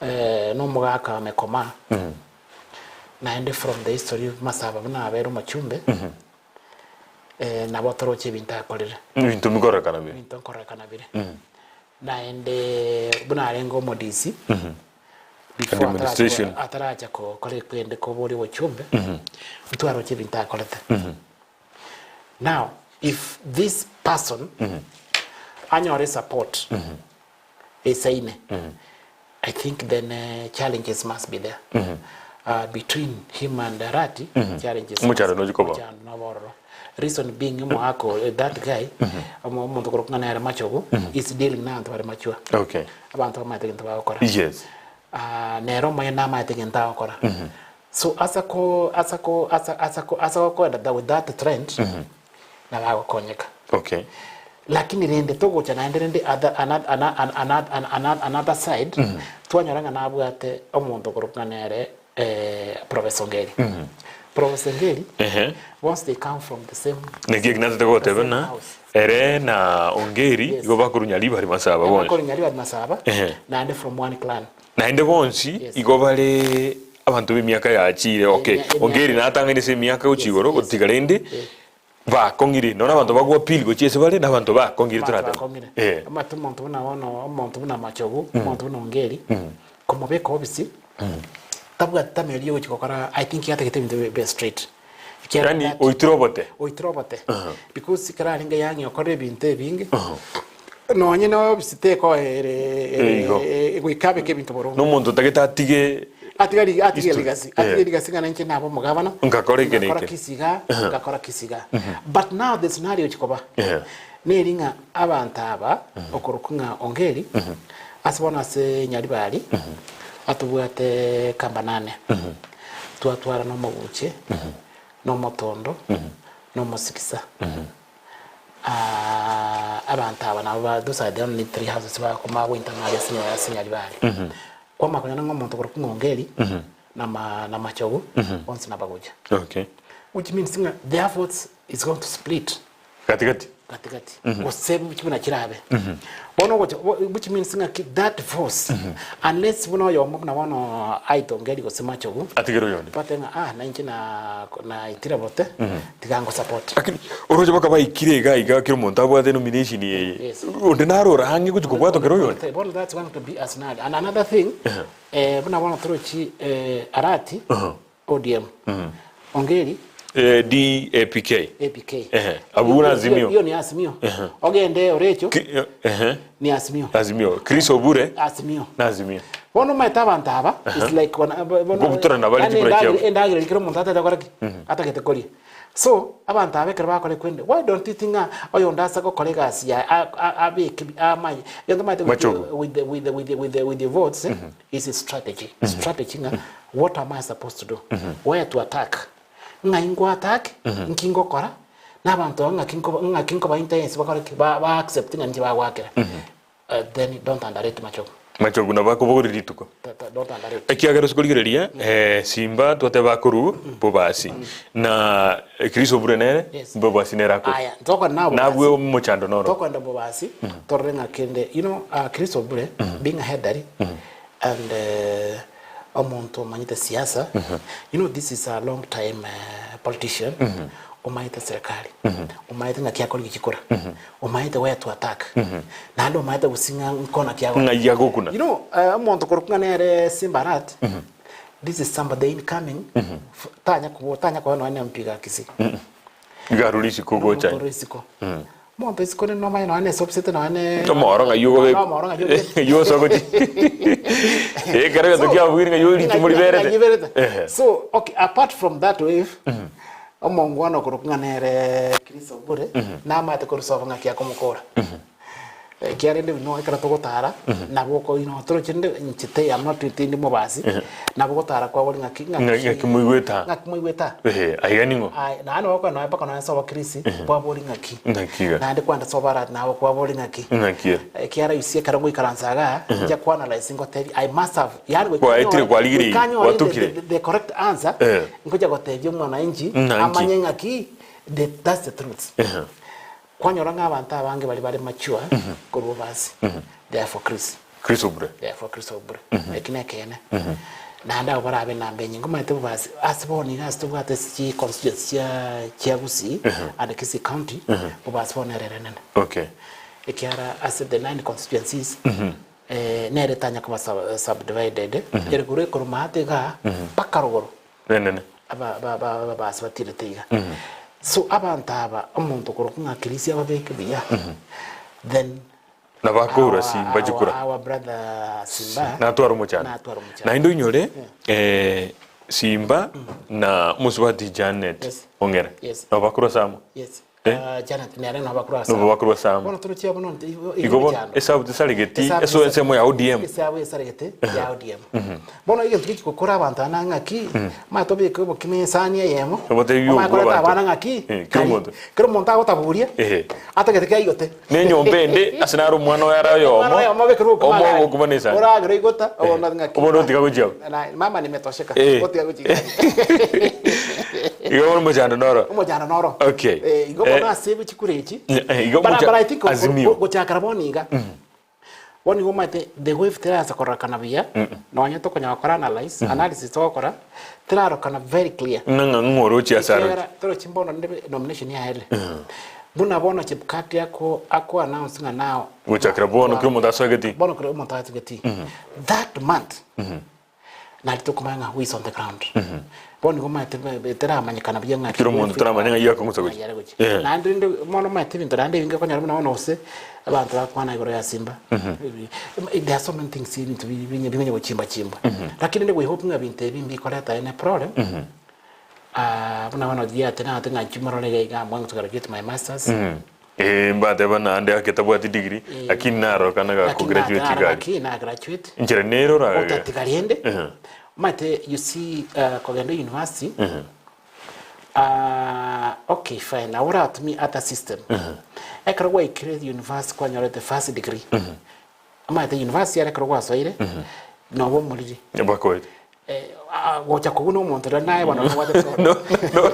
Eh, nomogaka amekoma naende from the history masaba buna abere omochumbe eh, nabo toroche ebinto akorire Ebinto bikorekana bire. ebinto nkorekana bire naende buna arenge omodisi before Administration. ataracha ataracha gokora ekwende koboria obochumbe ntwaroche ebinto akorete Now if this person anyore support esaine I think then challenges must be there between him and Arati challenges Omochando nochi koba. omochando nobe ororo reason being omoaka oyo that guy omo- omonto korokwa ng'a nere machogu is dealing na abanto bare mature Okay. abanto bamaete gento bagokora Yes. Ah, nere omoyene namaete gento agokora So ase ko ase ko ase ase ko ase gokoenda tha with that trend nabo agokonyeka. Okay. Lakini rende togocha naende rende other ana ana ana ana another side, twanyora ng'a nabwate omonto okorokwa ng'a nere Professor Ongeri. Professor Ongeri, Ehe. bonsi they come from the same Naki eki natete the goteba same ng'a house. ere na Ongeri Yes. igo bakorwa Nyaribari Masaba bonsi. Bakorwa Nyaribari Masaba, Ehe. naende from one clan. Naende bonsi Yes. igo bare abanto b'emiaka yachiire okay. Emia- emiaka. Ongeri natang'ani ase emiaka gochia Yes, igoro yes. gotiga rende Eh. bakong'ire nonya abanto bagwa pili gochia ase bare na abanto bakong'ire Abanto toratebe. bakong'ire. Eh. Omanyete omonto buna bono omonto buna Machogu, omonto buna Ongeri, komobeka obisi, tabwati tameri yogochia gokora I think yatagete ebinto bibe straight. Ekiagera Yaani that- oitire obote. oitire obote. Because ekero arenge young okorire ebinto ebinge, nonye na obisi tekoa ere ere Igo. goika abeke ebinto boronge. Na omonto otagete atige Atiga ri- atige History. legacy, Eh. atige legacy ng'a nainche nabe omogabana, Ngakora eke na ngakora eke. kisi iga, ngakora kisi iga. But now the scenario chikoba, Eh. neri ng'a abanto aba, okorokwa ng'a Ongeri, ase bono ase Nyaribari, atobwate Kambanane, twatwara na omoguche, na omotondo, na omosigisa. Abanto aba nabo ba those are the only three houses bakoma gointermarry ase ase Nyaribari. Kwamanya konya ng'a omonto korokwa ng'a Ongeri, na ma na Machogu, bonsi nabagocha. Okay. Which means ng'a their votes is going to split. Gatigati. Gatigati. Gose buna chirabe. Bono ogocha which means ng'a ki that force unless buna oyomo buna bono aite Ongeri gose Machogu, Atigere oyonde. batebe ng'a ah nainche na naitire bote, tiga ngosupport. Lakini oroche baka baikire iga iga kera omonto abwate nomination eye. Yes. Onde naro ore ang'e gochia kobwatwa kera oyonde. Bono that's going to be a scenario. And another thing, buna bono torochi Arati, ODM, Ongeri, DAPK. APK. Ehe. Abwo buna Azimio. Hiyo ni Azimio. Ogende Orecho Ehe. ni Azimio. Azimio. Chris Obure Azimio. na Azimio. Bono omanyete abanto aba it's like wana- bo- bono- Ngobutorana bare yaani chikura endagera- chiabo. endagera eria kera omonto atagete gokora ki? Atagete koria. So abanto aba ekero bakora ekwende why don't you think ng'a oyonde ase gokora egasi yaye a- a- abeke bi- amanye egento omanyete with Machogu. with the with the with the with the with the votes eh, is a strategy. Strategy ng'a what am I supposed to do? Where to attack? Ng'ai nko attack? Nki ngokora? Na abanto aba ng'aki nkoba ng'aki nkoba influence bakore ki? Ba ba accept ng'a inche bagoakera. Then don't underrate Machogu. Machogu nabo akobogoria rituko. Ta- ta- Don't underrate. Ekiagera ase korigereria Simba twateba akorwa Bobasi na Chris Obure nere Yes. Bobasi nere akorwa. Aya, tokona nabo Nabwe omochando noro. Tokoenda Bobasi, torore ng'a kende, you know, Chris Obure, being a headari, and omonto omanyete siasa, you know this is a long time politician, omanyete serikali, omanyete ng'aki akorigia chikura, omanyete where to attack, naende omanyete gose ng'a nkona ki agokora. Ng'ai agokuna. You know, omonto korokwa ng'a nere Simba Arati, this is somebody incoming, tanya kobo tanya koba nonya na MP iga Kisii. Iga arure isiko gocha. Omonto ore isiko. Omonto isiko rende nomanye nonya na esopsete nonya ne Omoro ng'ai ogobe- Omoro ng'ai obegete. Ng'ai osoa gochi. Ekero egento kiabugire ng'ai oritimo riberete. Ng'ai riberete. Ehe. So, okay, apart from that wave, omongwana okorokwa ng'a nere Chris Obure, namanyete korwa sobo ng'aki akomokora. Ekiagera rende buna ekero togotara, nabo oko you know, toroche rende inche te am not tindi mobasi, nabo ogotara kwabo ore ng'aki Ng'a- ng'aki moigwete aa. ng'aki moigwete aa. Ehe, aiga ning'o? Aye, naende nabo okogenda nonya mpaka nonya sobo Chris, kwabo ore ng'aki. Ng'aki iga. Naende kwenda sobo Arati nabo kwabo ore ng'aki. Ng'aki ere. Ekiagera you see ekero ngoikaransa igaa, inche ko analyse ngotebi I must have yaani goika Kwaetire nyore- kwarigirie, goika nyore the- gwatukire. the- the correct answer, Eh. ngocha gotebia omwananchi, Ng'aki. amanye ng'aki, the that's the truth. Ehe. Kwanyora ng'a abanto abange baria bare mature korwa obasi, they are for Chris. Chris Obure. They are for Chris Obure. Eki nekeene. Naende abwo barabe enamba enyinge omanyete bobasi ase bono iga ase tobwate ase chi constituency chia chia Gusii and Kisii County, bobasi bono nere ere enene. Okay. Ekiara ase the nine constituencies, nere etanya koba sub subdivided, ere korwa ekorwa maate igaa mpaka rogoro. Nenene. Aba ba ba ababasi batirete iga. So abanto aba omonto okorokwa ng'a Kirisia ababeke buya, then Nabo akoura our Simba our chikura. our brother Simba Natware omochando. natware omochando. Naende oinyore eh, Simba na mosubati Janet Yes. Ong'era. Yes. Nabo bakorwa ase amo. Yes. Ah, Janet nere nabo bakorwa ase Nabo bakorwa ase amo. Bono toroche abwo nonte igo Igo bono emechando. esabu tesaregeti Esabu eso ensemo ya ODM. Esabu esaregete ya ODM. Bono egento geki gokora abanto aba ng'aki, manye tobeke obokima esani eyemo, Obotebi omanye obwo koreta abanto. abana ng'aki, Eh, kera kari. omonto. Kera omonto agotaburia, Ehe. atagete kiaigote. Na enyomba ende ase naro omwana oye are oyomo, Omwana oyomo obekerwe obokima omoe agare. obokima na esani. Oragere oigota, obono ng'aki. Obono otiga gochia abwo. Na mama nimetosheka, Eh. otiga gochia igari. Igo bono omochando noro. Omochando noro. Okay. Eh, igo Eh. bono ase chikura echi, Eh, igo but, mocha- but I think go- Azimio. go- gochakera bono iga, bono igo omanyete the wave terasa kororekana buya, nonye tokonyara gokora analyze, analysis togokora, terarokana very clear. Ng'a ng'a ng'o oroche ase aroche. Ekiagera torochi mbono rende nomination yaerire. Buna bono Chebukati ako ako announce ng'a now Gochakera bono kera omonto asoegeti. bono kera omonto asoegeti. That month nari tokomanya ng'a who is on the ground. Bono nigo omanyete be- teramanyekana buya ng'a Kera omonto taramanya ng'ai akong'usa gochia. ng'ai are gochia. Eh. Naende rende bono omanyete ebinto naende ebinge okonyora buna bono gose abanto bakwana igoro ya Simba. There are so many things ebinto bi- bi- bimenye gochimba chimba. Lakini rende we hope ng'a ebinto ebi mbikoreta any problem. Ah, buna bono riate nagate ng'a inche morore iga iga I'm going to graduate my masters. Eh, mbateba naende ake tabwati degree, lakini narokana Lakini gakograduate nagate igari. ng'aki na graduate. Enchera nere oragage. Otatiga rende, Ehe. omanyete you see uh, kogenda university, ah, okay fine, nabo oratumie other system. Ekero gwaikire university kwanyorete first degree, omanyete university ere ekero gwasoire, noba omoriri. Bakoete. Eh, ah, gocha kobuna omonto riria naye bono nobwate No, no,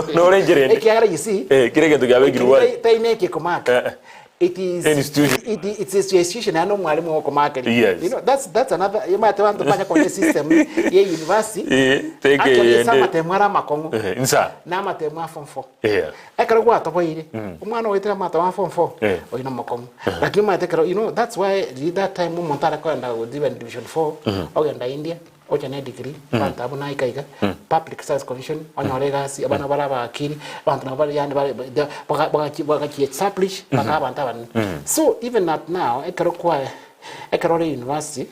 no, nore enchera ende. Ekiagera you see, Eh, kera egento kiabekirwe wazi. taineki ekomaka. Eh, eh. It is Institution. it, it's a institution yaani omwalimu okomakeria. Yes. You know, that's that's another omanyete abanto banya konya system ye university. Eh, take Actually, ase eyende. amatemo are amakong'u. Eh, insa. Na amatemo a form 4. Yeah. Ekero gwatoboire, omwana oetire amatemo a form 4, Eh. oyo nomokong'u. Lakini omanyete ekero you know that's why riria that time omonto are kogenda even division 4, ogenda India, ocha ne degree, abanto abwo naika iga, public service commission, onyore egasi, abana bare abakiri, abanto nabo bare yaani bare baga bagachi bagachi establish bakaba abanto abanene. So even at now, ekero kwa ekero ore university,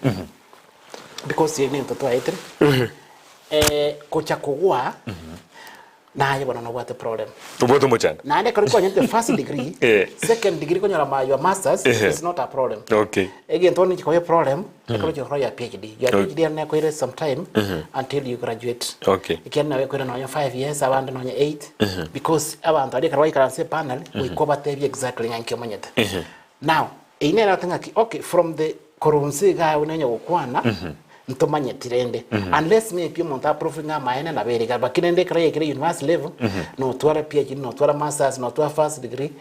because eye nento twaetire, gocha kogwa, Naye bono nobwate problem. Obwate omochando. Naende ekero kwanyete first degree, Eh. second degree konyora ma your masters Ehe. is not a problem. Okay. Egento bono chikoba problem, ekero chikora your PhD. Your Okay. PhD ere nekoire some time until you graduate. Okay. Ekiagera nabo ekoira nonya 5 years, abande nonya 8 because abanto baria ekero baikaransa epanel, goika obatebie exactly ng'a inki omanyete. Now, eyio nere ate ng'aki, okay, from the korwa inse iga abwo nonye gokwana, ntomanyeti rende, unless maybe omonto aprove ng'a amaene nabo ere iga, lakini rende ekero yaikire university level, notwara PhD, notwara masters, notwara first degree,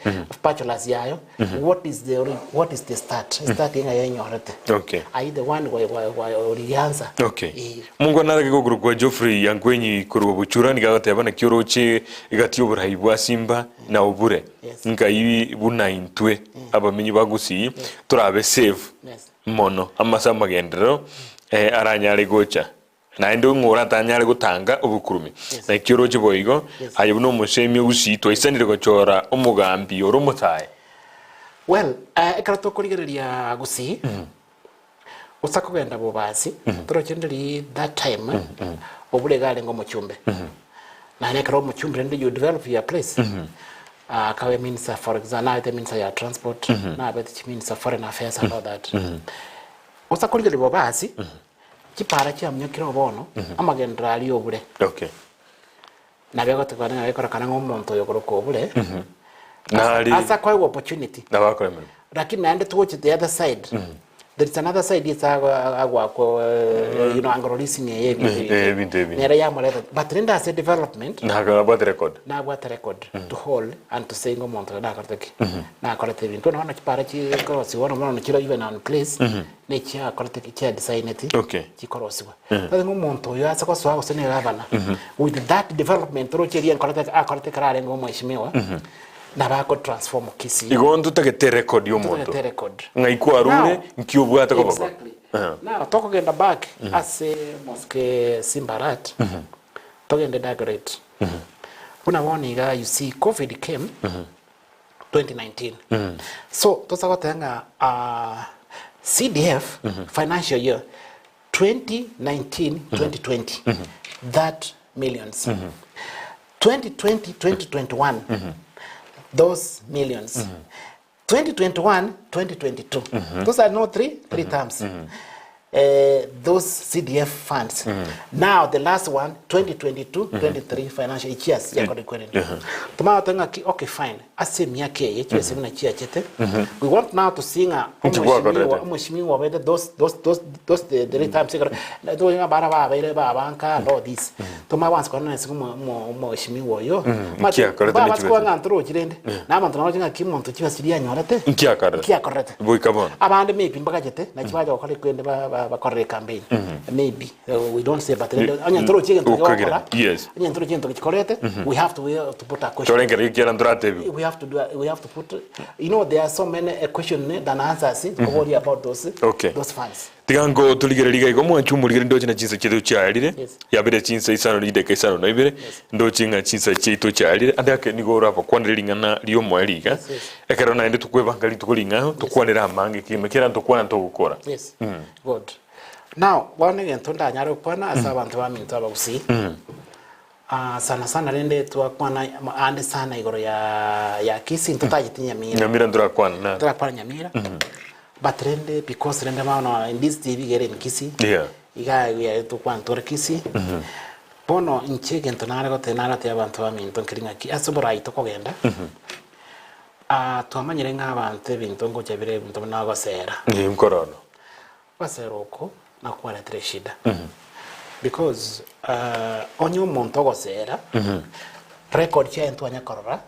bachelors yayo, what is the ori- what is the start? Start ng'a yenyorete. Okay. Are you the one gwa- gwa- gwa- oriansa? Okay. Eh. Mongwana arage gokuru kwa Geoffrey Yankwenyi korwa Buchura nigo agoteba naki oroche egati y'oborai bwa Simba na obure. Yes. Nkai buna intwe abamenyi ba Gusii torabe safe Yes. mono amase amagenderero eh, aranyare gocha naende ng'o oratanyare gotanga obokurumi Yes. naki oroche boigo Yes. aye buna omosemi o Gusii twaisanire gochora omogambi ore omosae Well, eh, ekero tokorigereria Gusii, gose kogenda bobasi, toroche ndiri that time, obure iga arenge omochumbe. Naende ekero omochumbe rende you develop your place, ah, akabe minister for example, nabete minister ya transport, nabete chiminister foreign affairs and all that. Gose korigereria bobasi, chipara chiaminyokire bono, amagenderero aria obure. Okay. Nabo egotebana ng'a gekorekana ng'a omonto oyo okorokwa obure, Nari ase akoegwa opportunity, nabo akore emeremo. Lakini naende togochia the other side, there is another side ase agoakwa you know, anglo leasing eye ebinto Ebinto ebi. Nere yamoreta but rende ase development Nabwate record. Nabwate record to hold and to say ng'a omonto oyo nakorete ki? Nakorete ebinto. Bono bono chipara chikorosiwa bono bono chire even on place, ne chiakorete ki? Chiadesigneti chikorosiwa. Tari ng'a omonto oyo ase gosoa gose ne gavana, with that development oroche eria nkorete akorete ekero arenge omweshimiwa, nabo ako transform Kisii. Igo ntotagete erecord ya omonto. Ntotagete erecord. Ng'ai kwarure, Now, nki obwate koboko. Exactly. Now, tokogenda back ase mosque Simba Arati, togende Dagoretti. Buna bono iga you see Covid came 2019. So, tosa goteba ng'a ah, CDF financial year 2019 2020 that millions 2020 2021. Those millions. 2021, 2022. Those are not three terms. Those CDF funds. Now the last one, 2022, 23 financial years chiakorekwerende. Tomanye goteba ng'aki okay fine, ase emiaka eye chibesa buna chiachete, we want now to see ng'a Nki gwakorete? omweshimiwa omweshimiwa obete those those those those the three times ekero tobwate ng'a abana babeire babanka and all this. Tomanye gwansa korora ase omo omo omweshimiwa oyo, Nki akorete ne mbabase chibesa? koba ng'a ntorochi rende, na abanto naroche ng'aki omonto chibesa chiria anyorete, Nki akorete? nki akorete. Goika bono. Abande maybe mbagachete, nachi bacha gokora ekwende ba- ba- bakorere ecampaign. Maybe, we don't say but rende onye ntorochi egento Gokagera, kegokora, yes. onye ntorochi egento gechikorete, we have to we have to put a question. Torengereria ekiagera ntoratebiwe. We have to do a, we have to put, you know there are so many eh, question eh, than answers koboria about those, Okay. those funds. Tiga nkotorigereria iga igo mwanche omorigeri ndoche na chinsa chiaito chiarire, Yes. yabere chinsa isano ne chidakika isano na ibere, ndoche ng'a chinsa chiaito chiarire, ande ake nigo orabakwanere ring'ana ri'omoerio iga, Yes, yes. ekero naende tokwebanga rituko ring'ao, tokwanere amange kegima kera ntokwana ntogokora. Yes. Good. Now, bono egento ndanyare gokwana ase abanto baminto abagusii, ah, sana sana rende twakwana ande sana igoro ya ya Kisii ntotageti Nyamira. Nyamira ntorakwana naro. Ntorakwana Nyamira. But rende because rende bono in this TV iga ere in Kisii. Yeah. Iga iga tokwana tore Kisii. Bono inche egento nare goteba nare gotebia abanto baminto nkeri ng'aki ase oborai tokogenda, ah, twamanyire ng'a abanto ebinto ngocha bire ebinto buna ogosera. Ee, nkorono. Ogosera oko nakwaretire eshida because onye omonto ogosera record chiaye ntwanya korora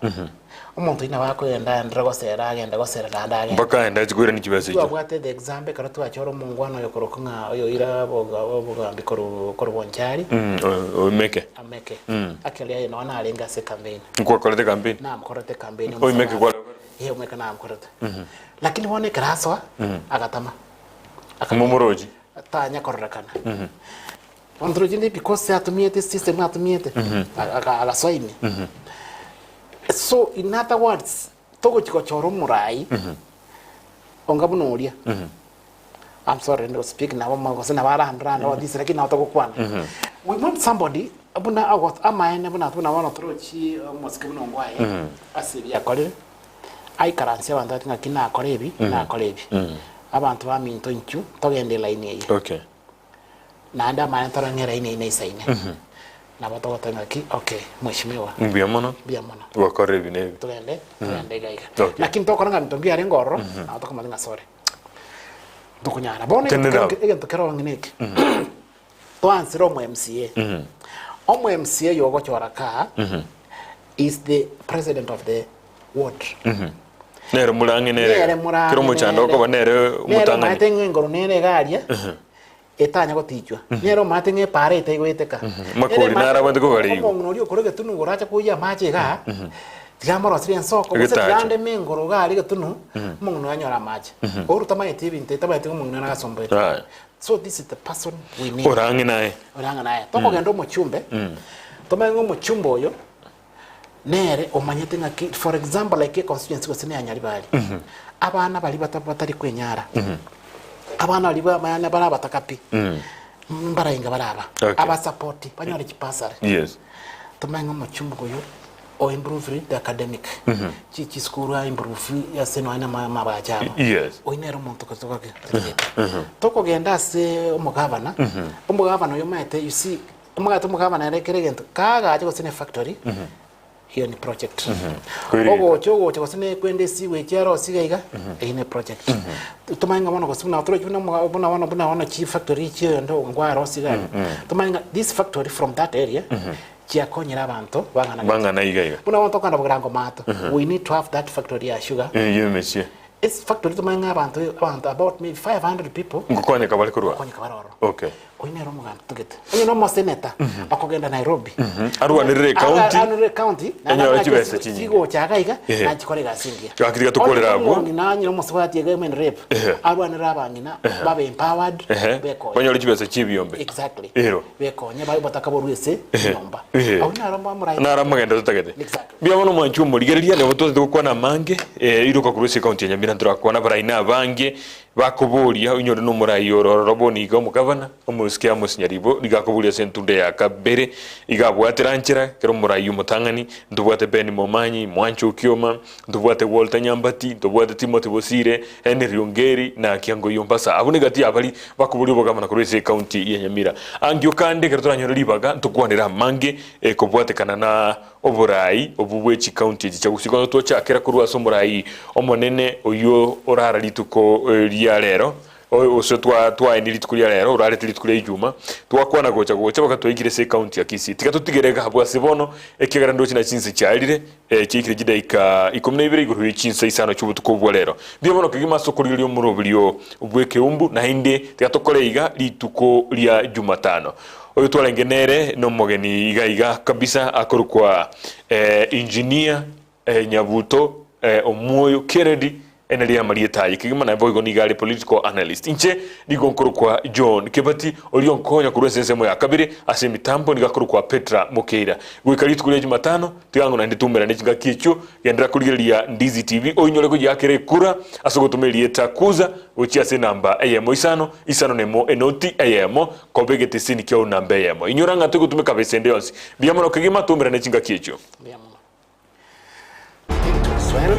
omonto oyio nabo akogenda aendere gosera agende gosera naende agende. Mpaka aende achi koirania chibesa echio. Twabwate the example ekero twachora omongwana oyo korokwa ng'a oyo oira obogambi korwa korwa Bonchari Oimeke. Ameke actually aye nonya narenge ase ecampaign. Nkwakorete campaign? Namokorete campaign Oimeke kware Ee Omeke namokorete. Lakini bono ekero asoa agatama. Momorochi. Tanya kororekana. Bono torochi ndi because atumiete system atumiete agasoa ime. So in other words togochi gochora omorai onga buna oria. I'm sorry to speak nabo gose nabo arandore ande all this lakini nabo togokwana. We want somebody buna amaene buna buna bono torochi omosike buna ongwae ase ebi akorire. Aikaransie abanto ati ng'aki nakore ebi, nakore ebi. Abanto baminto inchuo, togende elaini eye. Okay. Naende amanye tore ng'a elaini eye neisaine. Nabo togoteba ng'aki, okay, mweshimiwa, Mbuya mono. mbuya mono. Gwakorire ebi na ebi. Togende, togende iga iga. Okay. Lakini tokora ng'a binto mbiarenge ororo, nabo tokomanya ng'a sorry. Ntokonyara. Bono egento Tenera. kero egento kero ng'ina eke. Twansire omo MCA. Omo MCA oyo ogochora kaa, is the president of the ward. Nere morang'e nere. Nere morang'e Kero omochando nere. okoba nere Nere omotang'ani. omanyete ng'a engoro nere iga aria, etanya gotichwa. Nere omanyete ng'a epaara etaigoeteka. Makori Nere omanyete naro abwate kogarigwa. Omong'ina oria okore egetunu igoro ache koiyia amache igaa, tiga amorosirie ensoko, gose tiga Egetacho. andeme engoro iga aria egetunu, omong'ina oyo anyore amache. Oru tamanyeti ebinto ebi, tamanyeti ng'a omong'ina oyo nagasomboete. Aya. So this is the person we need. Orang'e naye. Orang'e naye. Tokogenda omochumbe, tomanye ng'a omochumbe oyo, Nere omanyete ng'aki, for example like econstituency gose ne ya Nyaribari, abana baria bata batari kwenyara, abana baria ba bayane bare abataka pi, mbarainga bare aba, Okay. abasapoti banyore chibasari. Yes. Tomanye ng'a omochumbe oyo o improve the academic, chi chisukuru a improve ase nonya na ama amabacha abo. Yes. Oyio nere omonto gose togoki totagete. Tokogenda ase omogavana, omogavana oyo omanyete you see, Omogati omogabana ere kera egento kagache gose ne factory hiyo ni project. Kweri Ogocha ogocha gose ne kwenda esigo echi arosie iga iga eyio ne project. Tomanye ng'a bono gose buna torochi buna omoga buna bono buna bono chifactory echi oyonde ngwarosie iga iga. Tomanye ng'a this factory from that area chiakonyire abanto bang'ana gete. Bang'ana iga iga. Buna bono tokogenda bogirango mato, we need to have that factory ya sugar. Eyio emesie. Ase factory tomanye ng'a abanto abanto about maybe 500 people Ngokonyeka bare korwa. ngokonyeka bare ororo. Okay. Oyio nere omogambi togete. Onye na omoseneta okogenda Nairobi. Arwanerere ecounty. Arwanerere ecounty. Enyore chibesa chinyinge. Chigocha iga iga Ehe. nachikore egasi engiya. Gaki tiga tokorere abwo. Onye omong'ina onye omosubati iga women rep. Ehe. Arwanerere abang'ina babe empowered Ehe. bekonye. Banyore chibesa chia ebiombe. Exactly. Ero. Bekonye babe botaka borwe ase enyomba. Ehe. Abwo naro moraite. Naro amagendo totagete. Exactly. Mbuya mono mwanche omorigereria, nabo twachete gokwana amange, eh, iroka korwa ase ecounty ya Nyamira ntorakwana abarai na abange. Bakoboria, Oinyore nomorai ore ororo bono iga omogavana, omosike Amos Nyaribo, nigo akoboria ase entunda ya kabere, iga abwatera nchera, kera omorai omotang'ani, ntobwate Ben Momanyi, Mwancha Okioma, ntobwate Walter Nyambati, ntobwate Timothy Bosire, Henry Ongeri, na Kiangoi Ombasa. Abwo negati y'abari bakoboria obogavana korwa ase ecounty ya Nyamira. Angio kande ekero toranyore ribaga, ntokwanere amange kobwatekana na Oborai obwo bwe chikaunti echi chia Gusii kwanza twachakera korwa ase omorai omonene oyio orara rituko ria rero gose twaenia rituko ria rero orarete rituko ria ijuma twakwana gocha gocha mpaka twaikire ase ekaunti ya Kisii. Tiga totigere iga abwo ase bono ekiagera ndoche na chinsa chiarire chiaikire chidaika ikomi na ibere igoro ye chinsa isano chia obotuko obwo rero. Mbuya mono kegima ase okorigereria omoroberio bw'ekeumbu naende tiga tokore iga rituko ria jumatano. Oyo twarenge nere nomogeni iga iga kabisa akorokwa engineer Nyabuto Omwoyo Kennedy ere amarieta aye kegima naye boigo nigo are political analyst. Inche nigo nkorokwa John Kebati oria onkonya korwa ase ensemo ya kabere ase emitambo nigo akorokwa Petra Mokeira. Goika rituko ria Jumatano tiga ng'o naende toumerane chingaki echio Genderera korigereria Ndizi TV oinyore koyiakera ekura ase ogotoma erieta Kuza gochia ase enamba eyemo isano isano nemo enoti eyemo koba egeteseni kiao namba eyemo. Inyora ng'a togotumeka besa ende yonsi. Mbuya mono kegima toumerane chingaki echio. Mbuya mono. It was well.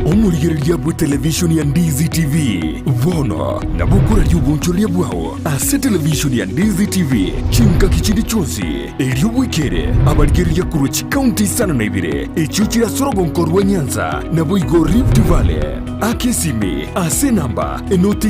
Omorigereria bwe televishoni ya Ndizi TV bono nabo okoraria obonchoreria bwao ase televishoni ya Ndizi TV chingaki chinde chionsi, erio bwekere abarigereria korwa chikaunti isano na ibere echio chire ase orogonko rwa Nyanza naboigo Rift Valley. Aka esimi ase enamba enoti.